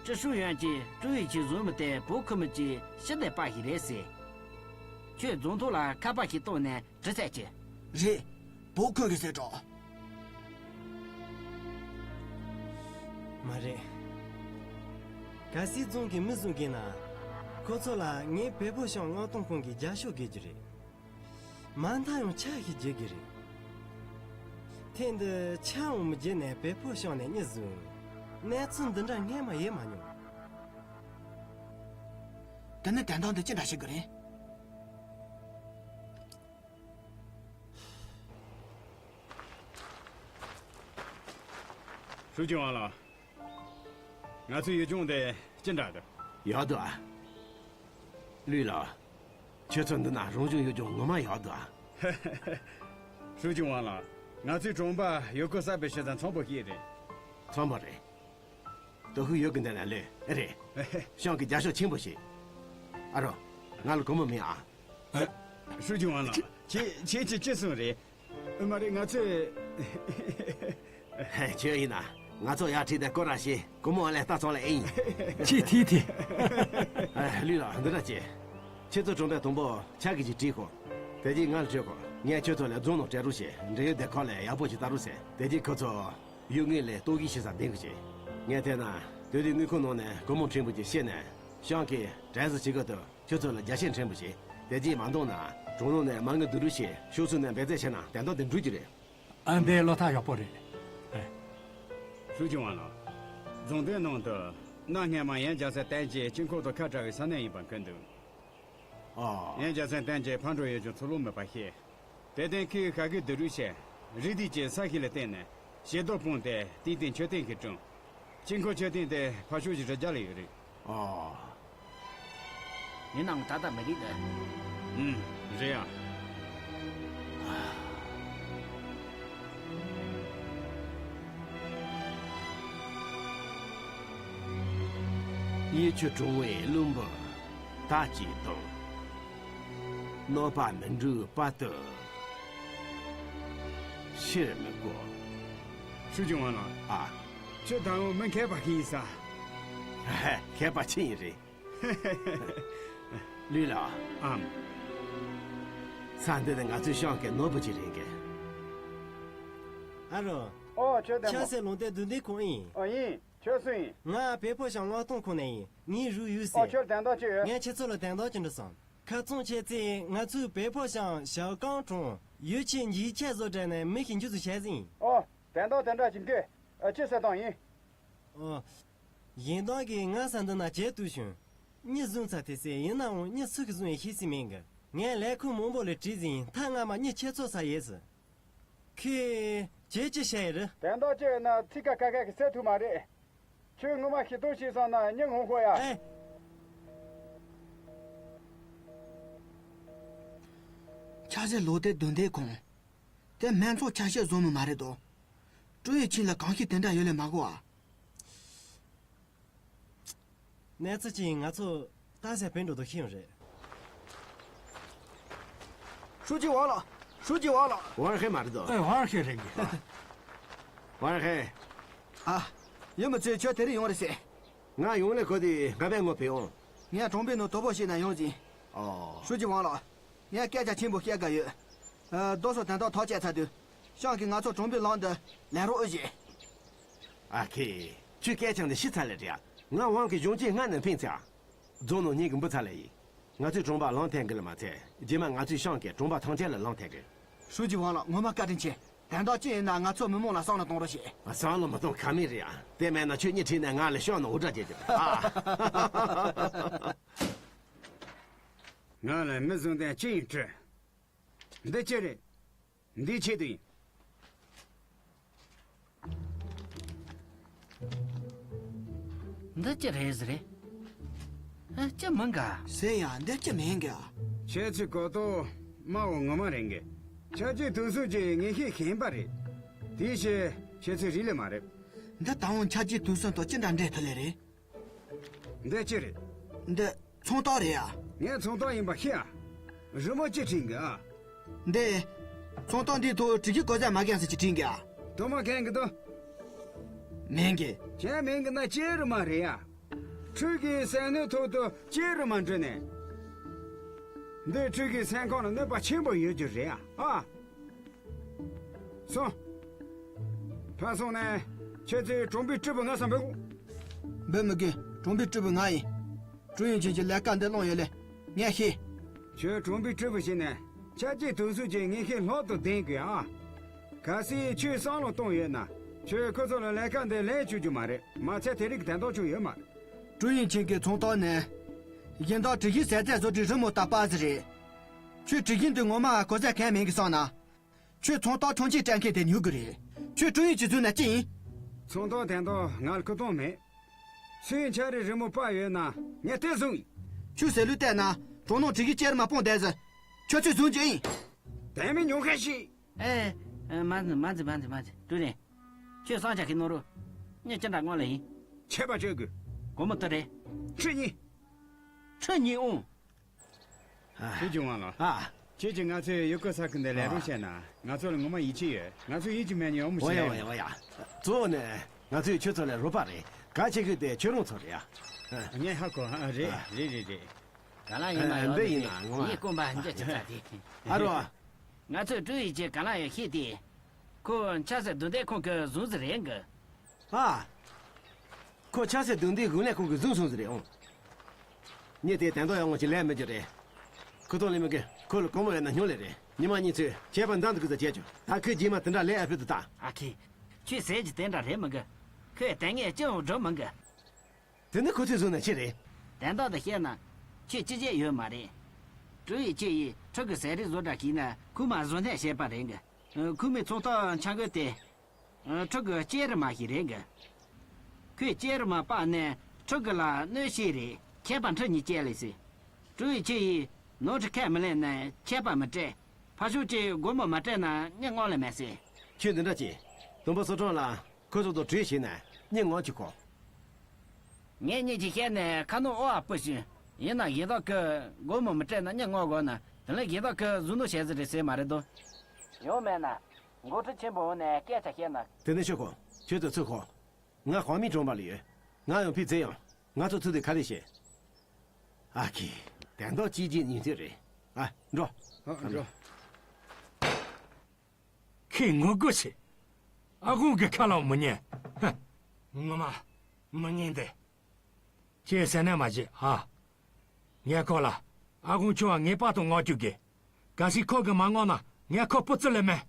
ཀྲི་ཧྲུའུ་ཡོན་གྱིས་ཀྲུའུ་ཝེ་ཆིན་བཟོས་མི་དེ་བོད་ཁུལ་མི་གཅིག་ཕྱི་སྡོད་པ་ཞིག་རེད་ཟེར། ཁྱོད་རྫོང་ཐོག་ལ་ཁ་པར་ཞིག་བཏང་ནས་དྲི་ཟེར་གྱི། རེད། བོད་ཁུལ་གྱི་ཟེར་གྲོགས། མ་རེད། གལ་སྲིད་རྫོང་གི་མི་བཟོ་དགོས་ན། ཁོ་ཚོ་ལ་ངས་བལ་པོ་ཤང་མངགས་གཏོང་ཁང་གི་རྒྱབ་ཤོག་དགོས་ཀྱི་རེད། མ་མཐའ་ཡང་ཆ་ཞིག་བརྒྱབ་ཀྱི་རེད། ཐེངས་འདི་ཆ་འོང་མི་བརྒྱབ་ནས་བལ་པོ་ཤང་ནས་གཉིད་བཟུང་། གནས་ཚུལ་འདི་འདྲ་སྔས་མ་ཡོད་མ་མྱོང་། དེ་ནི་དོན་དག་འདི་ཅི་འདྲ་ཞིག་གི་རེད། ཧྲུའུ་ཅི་ཝང་ལགས། ང་ཚོའི་ཡུལ་ལྗོངས་དེ་ཅི་འདྲ་འདུག་ཡག་འདུག་ཨ། ལུས་ལགས། ཁྱོད་ཚོ་འདི་ན་རང་བྱུང་ཡུལ་ལྗོངས་ངོ་མ་ཡག་འདུག་ཨ། ཧྲུའུ་ཅི་ཝང་ལགས། ང་ཚོའི་གྲོང་པ་ཡུལ་སྐོར་གསར་སྤེལ་བྱེད་ས་འཚམ་པོ་ཞིག་རེད། འཚམ་པོ་རེད། སྟོབས་ཤུགས་ཡོད་ཀྱི་འདི་ན་ལོས་རེད། ཤང་གི་རྒྱབ་ཤོག་ཆེན་པོ་ཞིག་ཨ་རོ། ང་ལ་སྒོར་མོ་མེད་ཨ། ཧྲུའུ་ཅི་ཝང་ལགས། ཁྱེད་ཁྱེད་ཀྱིས་ཅི་གསུངས་རེད། མ་རེད། ང་ཚོས། ཁྱོད་ཡིན་ན། ང་ཚོ་ཡར་ཁྲིད་དེ་སྐོར་ར་བྱེད། སྒོར་མོ་ཨ་ལས་ལྟ་ཚང་ལ་ཨེ་ཡིན། ཁྱེད་ཐིག་ཐིག་ཨ། ལུས་ལགས། འདི་འདྲ་བྱེད། ཁྱེད་ཚོ་གྲོང་པའི་དང་པོ་ཆ་གི་ཅིག་བྲིས་ཤོག་དེ་རྗེས་ང་ལ་སྤྲོད་ཤོག་ངས་ཁྱོད་ཚོ་ལ་རྫོང་ནང་སྤྲད་རོགས་བྱེད། འབྲེལ་ཡོད་སྡེ་ཁག་ལ་ཡག་པོ་ཞིག་ལྟ་རོགས་བྱེད། དེ་རྗེས་ཁོ་ཚོ་ཡུལ་དངོས་ལ་ལྟོ་གོས་བྱེད་ས་འདེམས་གི་བྱེད། ངས་བལྟས་ན་དེ་དུས་དངུལ་ཁང་ནང་ནས་སྒོར་མོ་ཕྲན་བུ་ཅིག་བཤད་ནས་ཤང་གི་གྲས་སུ་བྱེད་གི་འདུག་ཁྱོད་ཚོ་ལ་རྒྱ་ཆེན་ཕྲན་བུ་བྱེད། དེ་རྗེས་མ་འདང་ན་གྲོང་ནང་ནས་མ་དངུལ་བསྡུ་རུབ་བྱེད། ཤོག་ཚོ་ནས་འབད་རྩོལ་བྱས་ན་དོན་དག་དེ་འགྲུབ་ཀྱི་རེད། ཨ། འདི་བློ་ཐག་ཡག་པོ་རེད། ཨེ། ཧྲུའུ་ཅི་ཝང་ལགས། རྫོང་དེའི་ནང་དུ་གནའ་སྔ་མ་ཡན་རྒྱལ་མཚན་བསྟན་རྒྱས་དཀྱིལ་འཁོར་དང་ཁ་བྲལ་བའི་ས་གནས་ཡིན་པ་མཁོ་འདུག་ཨོ། ཡན་རྒྱལ་མཚན་བསྟན་རྒྱས་ཕར་འགྲོ་ཡོད་ཀྱང་ཚུར་ལོག་མེད་པ་ཤེས། དེར་བརྟེན་ཁོས་ཤང་གི་བསྡུ་རུབ་བྱས། རི་དེའི་ས་ཤིང་ལ་བརྟེན་ནས་ཞལ་ཏོག་སྤུངས་ཏེ་ཏིང་ཏིང་མཆོད་རྟེན་ཞིག་བསྐྲུན། དཀྱིལ་འཁོར་མཆོད་རྟེན་དེ་ཕར་ཕྱོགས་ཀྱི་རི་རྒྱབ་ལ་ཡོད་རེད། ཨོ། ཡིན་ནའང་ད་ལྟ་མི་རིགས་འདི། ཨུམ། རེད་ཡ། གཡས་ཁྱུ་གྲོང་བའི་བློན་པོར་ད་ཅིག་དང་། གནོད་པ་མི་འགྲོ་བར་དུ་ཕྱིར་མི་དགོས། ཧྲུའུ་ཅི་ཝང་ལགས། ཨ། ཁྱོད་ད་འོ་མི་མཁས་པ་ཞིག་ཡིན་ས། མཁས་པ་ཆེ་ཡིན་རེད། ལུས་ལགས། ཨམ། ས་འདི་ནི་ང་ཚོའི་ཤང་གི་ནོར་བུ་ཅིག་རེད་གི། ཨ་རོ། ཨོ། ཁྱོད་བདེ་མོ། ཆབ་སྲིད་ལུང་བསྟན་བསྡུ་ལེན་ཁང་ཨིན། ཨོ་ཡིན། ཁྱོད་སུ་ཡིན། ང་བལ་པོ་ཤང་མངགས་གཏོང་ཁང་ནས་ཡིན། ངའི་རུ་ཡུལ་ཟེར། ཨོ། ཁྱོད་དོན་དག་ཅི་ཡོད། ངས་ཁྱེད་ཚོ་ལ་དོན་དག་ཅིག་འདྲི་བསམ། ཁ་རྩང་བྱས་ཚེ་ང་ཚོའི་བལ་པོ་ཤང་ཞའོ་ཀང་གྲོང་ཡུལ་ཆེན་གྱི་ཆེད་བཟོ་གྲས་ནས་མི་ཞིག་འཇུ་བཟུང་བྱས་ཟིན། ཨོ། དོན་དག་དེ་འདྲ་ཞིག་འདུག་ཨ། ཅི་ཟེར་དང་ཡིན། ཨོ། གཞན་དག་གིས་ང་ས་འདི་ན་བྱེད་ཐུབ་བྱུང་། གཉིད་བཟུང་ཚར་དེ་ཟེར་ཡིན་ནའང་གཉིད་སུ་གིས་བཟུང་ཡང་ཤེས་ཀྱི་མེད་གི། ངས་ལས་ཁུངས་མང་པོ་ལ་དྲིས་ཟིན་ཐ་སྔ་མ་གཉིད་ཁྱེད་ཚོ་ས་ཡས་ཟིན། ཁོས་ཁྱེད་ཅི་བཤད་ཡི་རེད། དོན་དག་ཅི་ཡིན་ན་ཚིག་ཁ་ཁ་ཁ་གིས་ཟེར་ཐུབ་མ་རེད། ཁྱོད་ངོ་མ་ཤི་སྟོང་ཤི་སོང་ན་སྙིང་ཧོ་ཧོ་ཡ། ཨེ། ཆ་ཚད་ལོག་སྟེ་བདུན་ལྡན་ཁོང་། དེ་སྨན་ཚོགས་ཆ་ཤས་བཟོ་མི་མ་རེད་དོ། ཀྲུའུ་ཡི་ཆིན་ལ་གང་ཤེས་དེ་འདྲ་ཡོད་ལེ་མ་གོ་ཨ། གནས་ཚུལ་ཅི་ཡིན་ང་ཚོ་ཏཱ་སེ་བོད་འགྲོ་དུ་ཤེས་ཡོང་རེད། ཧྲུའུ་ཅི་ཝང་ལགས། ཧྲུའུ་ཅི་ཝང་ལགས། ཝང་ཧེ་མ་རེད་དོ། ཨེ་ཝང་ཧེ་རེད་གི། ཝང་ཧེ། ཨ། ཡུམ་མི་ཚོས་ཁྱོད་དེ་རིང་ཡོང་རེད་ཟེར། ང་ཡོང་ལེ་གོ་དེ་ང་པས་ངོ་བོས་ཡོང་། ངས་གྲོང་པའི་ནང་དོ་པོ་བྱས་ན་ཡོང་ཟིན། ཨོ། ཧྲུའུ་ཅི་ཝང་ལགས། ངས་སྐད་ཆ་ཆེན་པོ་བཤད་དགའ་ཡོད། ཨ། རྡོ་སོ་དན་ཐོག་ཐག་བཅད་ཚར་དུས། ཤང་གིས་ང་ཚོ་གྲོང་པའི་ལམ་འདི་ལས་རོགས་ཨུ་ཞེས། ཨ་ཁེ། ཁྱོད་སྐད་ཆ་འདི་ཤི་ཚར་ལེ་རེད། ང་ཝང་གི་གཞུང་ཆེན་སྔ་ནས་ཕན་ཚེ། རྫོང་ནང་ཉིད་ཀྱི་འབུ་ཚ་ལེ་ཡིན། ང་ཚོས་གྲོང་པ་ལམ་ཐེན་གི་ལ་མ་ཚད་རྗེས་མ་ང་ཚོས་ཤང་གི་གྲོང་པ་ཐང་ཆེན་ལ་ལམ་ཐེན་གི། ཧྲུའུ་ཅི་ཝང་ལགས་ངོ་མ་བཀའ་དྲིན་ཆེ། དོན་དག་ཅི་ཡིན་ན་ང་ཚོ་མི་མང་ལ་བསམ་བློ་གཏོང་རོགས་བྱེད། བསམ་བློ་མི་གཏོང་ཁ་མེད་རེད་ཨ། དེ་མེད་ན་ཁྱོད་གཉིད་ཁྲིད་ནས་ང་ལ་ཤང་ནང་འུར་སྒྲ་བྱེད་ཀྱི་རེད་ཨ། ང་ལ་མི་བཟང་དོན་ཅི་ཡིན་དྲི། འདི་ཅི་རེད། འདི་ཆེད་དུ་ཡིན། འདི་ཅི་རེད་ཟེར་རེད། ཨ་ཅི་མིན་ག་ཟེར་ཡང་འདི་ཅི་མིན་ག་ཁྱེད་ཚོའི་གོ་རྟོགས་དམའ་བོ་ངོ་མ་རེད་གི། ཆ་རྒྱུས་དུང་སོ་ཅིག་ངེས་ཤེས་ཤན་པ་རེད། དེའི་ཕྱིར་ཁྱེད་ཚོས་རིག་ལེ་མ་རེད། འདི་ད་འོང་ཆ་རྒྱུས་དུང་སོ་དང་ཅི་འདྲ་འདྲེས་ཐུབ་ལེ་རེད། འདི་ཅི་རེད། འདི་ཚོང་རྟགས་རེད་ཨ། ངས་ཚོང་རྟགས་ཡིན་པ་ཤེས་ཨ། རི་མོ་ཅི་བྲིས་འདུག་ཨ། འདི། ཚོང་རྟགས་འདིའི་ཐོག་དྲི་གི་གོ་ས་མ་རྒན་ཟེར་གྱི་བྲིས་འདུག་ཨ། དོ་མ་མཁན་གི་དོ། མིན་གི། ཁྱེད་མིན་གི་ན་ཅེ་རི་མ་རེད་ཨ། ཁྲུས་ཀྱི་ཟས་སྣོད་ཐོག་ཏུ་ཅེ་རི་མ་འདྲུད་ནས། འདི་ཁྲུས་ཀྱི་སེམས་ཁམས་ལ་གནོད་པ་ཆེན་པོ་ཡོད་རྒྱུ་རེད་ཨ། ཨ། སོང་། ཕར་སོང་ནས་ཁྱེད་ཚོའི་གྲོང་པའི་སྤྲུལ་སྐུ་ང་སང་འབོད་དགོས། འབོད་མི་དགོས། གྲོང་པའི་སྤྲུལ་སྐུ་ང་ཡིན། ཀྲུའུ་ཡོན་ཆིན་གྱི་ལས་ཀ་འདི་བླངས་ཡོད་ལེ། ངས་ཤེས། ཁྱོད་གྲོང་པའི་སྤྲུལ་སྐུ་བྱས་ནས་ཆ་རྒྱུས་དུང་སོ་ཅན་ངེས་ཤེས་ལྷག་ཏུ་ལྡན་དགོས་ཨ། གལ་སྲིད་ཁྱོས་བསམ་བློ་བཏང་ཡོད་ན་ཁྱོད་ཁོ་ཚོ་ལ་ལས་ཀ་འདི་ལེན་བཅུག་རྒྱུ་མ་རེད། མ་ཚད་དེ་རིགས་དན་རྟགས་ཅུང་ཡོད་མ་རེད། ཀྲུའུ་ཡོན་ཆིན་གྱི་ཚོང་རྟགས་ནི། སྦྱིན་བདག་དྲི་ཞིམ་ཟས་རྫས་བཟོ་གྲྭའི་རི་མོ་ལྟ་བུ་ཟིག་རེད། ཁྱོད་དྲི་ཞིམ་འདི་ངོ་མ་གོ་ས་གང་མིན་གི་བསམ་ན། ཁྱོད་ཚོང་རྟགས་ཁྲོམ་ཆེན་སྤྲད་མཁན་དེ་ཉོ་གི་རེད། ཁྱོད་ཀྲུའུ་ཡོན་ཆིན་བཟུང་ན་ཅི་ཡིན། ཚོང་རྟགས་དན་རྟགས་ང་ལ་ཁུ་སྟོང་མེད། སུས་ཆ་རེ་རི་མོ་སྤར་ཡོད་ན་ངས་དེ་བཟུང་ཡིན། ཁྱོད་ཟེར་ལུགས་བལྟས་ན་གྲོང་ནང་དྲི་ཞིམ་ཅེར་མ་སྤུངས་བསྡད་ཟིག་ཁྱོད་ཚོས་བཟུང་རྒྱུ་ཡིན། དེ་མིན་ཉོ་མཁན་ཞིག་ཨེ། ཨེ། མ་འཛི་མ་འཛི་མ་འཛི་མ་འཛི། ཀྲུའུ་རིན། ཁྱོད་བསམ་འཆར་གི་ནོར་རུ། ངས་ཅི་འདྲ་སྔོན་ལ་ཡིན། ཆད་པ་གཅོད་དགོས། སྒོར་མོ་དུ་རེད། ཁྲི་གཉིས། ཁྲི་གཉིས་ཨང་། ཨ། ཁྱེད་ཀྱི་དབང་ལ། ཨ། ཁྱེད་ཀྱིས་ང་ཚོའི་ཡུལ་སྐོར་ས་ཁུལ་འདི་ལས་རོགས་བྱས་ན་ང་ཚོ་ལ་ངོ་མ་ཡིད་ཆེས་ཡོད། ང་ཚོ་ཡིད་ཀྱི་མེད་ཉོ་མི་ཤེས། འོ་ཡ་འོ་ཡ་འོ་ཡ། གཙོ་བོ་ནི་ང་ཚོས་ཁྱོད་ཚོ་ལས་རོགས་པ་རེད། གལ་ཆེ་ཤོས་དེ་ཁྱོད་རང་ཚོ་རེད་ཡ། ངས་ཧ་གོ། ཨ། རེད་རེད་རེད་རེད། ག་ལ་ཡིན་ན་ཡང་འདི་ཡིན་ན་ངོ་མ་ཡིན་དཀོན་པ་འཇལ་ཅི་ཚ་དེ། ཨ་རོ། ང་ཚོས་ཀྲུའུ་ཡི་ཅེ་ག་ལ་ཡོད་ཤེས་ཏེ། ཁོ་ཆབ་སྲིད་བདུན་ལྡན་ཁང་གི་བཟུང་ཟི་རེད་གི། ཨ། ཁོ་ཆབ་སྲིད་བདུན་ལྡན་གཞུང་ལས་ཁང་གི་བཟུང་སོང་ཟི་རེད་ཨང་། ཉིན་དེ་དན་ཏོ་ཡང་ངོ་ཅི་ལས་མི་རྒྱུ་རེད། ཁོ་ཐོང་ལེ་མི་གི་ཁོ་ལ་གོ་མོ་ཡོད་ན་སྙོང་ལེ་རེད། ཉི་མ་གཉིས་ཚོས་བྱས་པ་འདང་དུ་གི་ཟ་བྱས་ཆོག་ད་ཁོས་རྗེས་མ་དེ་འདྲ་ལས་ཨ་ཕི་དུ་ད། ཨ་ཁེ། ཁྱོད་ཟེར་གྱི་དེ་འདྲ་རེད་མི་གི། ཁོས་དེ་ངས་ཅི་ཡང་སྒྲུབ་མི་གི། དེ་ནི་ཁོ་ཚོས་བཟུང་ན་ཅི་རེད། དོན་དག་དེ་བཤད་ན། ཁྱོད་ཅི་བྱེད་ཡོད་མ་རེད། ཀྲུའུ་ཡི་ཅེ་ཡིས་ཁྲུ་གི་ཟས་རིགས་བཟོ་གྲྭ་ཞིག་ནས་ཁུག་མ་བཟོ་ནས་བྱས་པ་རེད་གི། ཁུག་མའི་ཚོང་རྟགས་འཆར་འགོད་དེ། ཁྲུ་གི་ཅེ་རི་མ་ཞིག་རེད་གི། ཁོས་ཅེ་རི་མ་སྤར་ནས་ཁྲུ་གི་ལ་གནོད་ཤེས་རེད། ཁྱད་པར་ཁྲི་གཉིས་བཅད་ལེ་ཟེར། ཀྲུའུ་ཡི་ཅེ་ཡིས་ནོར་ཁྲི་ཁས་མི་ལེན་ན་ཆད་པ་མི་སྤྲད། ཕར་ཕྱོགས་ཀྱིས་སྒོར་མོ་མ་སྤྲད་ན་སྙིང་ངོ་ལེ་མེད་ཟེར། ཁྱོད་འདི་འདྲ་བྱེད། དུམ་བུ་སོ་གྲོང་ལ། ཁོ་ཚོ་དང་གྲོས་བྱས་ནས་སྙིང་ངོ་གཅིག་གོ། ངས་གཉིས་ཀྱི་བཤད་ནས་ཁ་ནང་ཨོ་ཨ་སྤུ་ཞུ། ཡིན་ན་སྦྱིན་བདག་གིས་སྒོར་མོ་མི་སྤྲད་ན་སྙིང་ངོ་དགོས་ན་དེ་ལས་སྦྱིན་བདག་གིས་བཟུང་ནོ་བྱས་ཟིན་རེད་ཟེར་མ་རེད་དོ། ཡང་མེད་ན། འགོ་ཁྲིད་ཆེན་པོ་འོང་ནས་སྐད་ཆ་བཤད་ན། དེ་ནས་ཤོད་གོ། ཁྱོད་ཚོ་ཚུར་ཤོག་ང་ཧོ་མི་གྲོང་པ་ལ་ཡོད། ང་ཡང་ཕི་ཙེ་ཡང་། ང་ཚོ་ཚུར་དུ་ག་རེ་བྱེད། ཨ་ཁི། དན་ཏོ་གཅིག་རྗེས་གཉིས་མཐུད་རེད། ཨ། འགྲོ། ཨ། འགྲོ། ཁོས་ངུ་དགོད་བྱེད། ཨ་ཁུ་གི་ཁ་ལ་མི་ཉན། ཧ། ངོ་མ། མི་ཉན་ཏེ། ཁྱེད་ཟེར་ན་མ་བྱེད་ཨ། ངས་ཁོ་ལ། ཨ་ཁུ་ཁྱོད་ངེས་པར་དུ་ངོ་བཅུག་དགོས། གལ་སྲིད་ཁོ་གིས་མ་ངོ་ན་ངས་ཁོ་སྤུ་ཙི་ལས་མེད།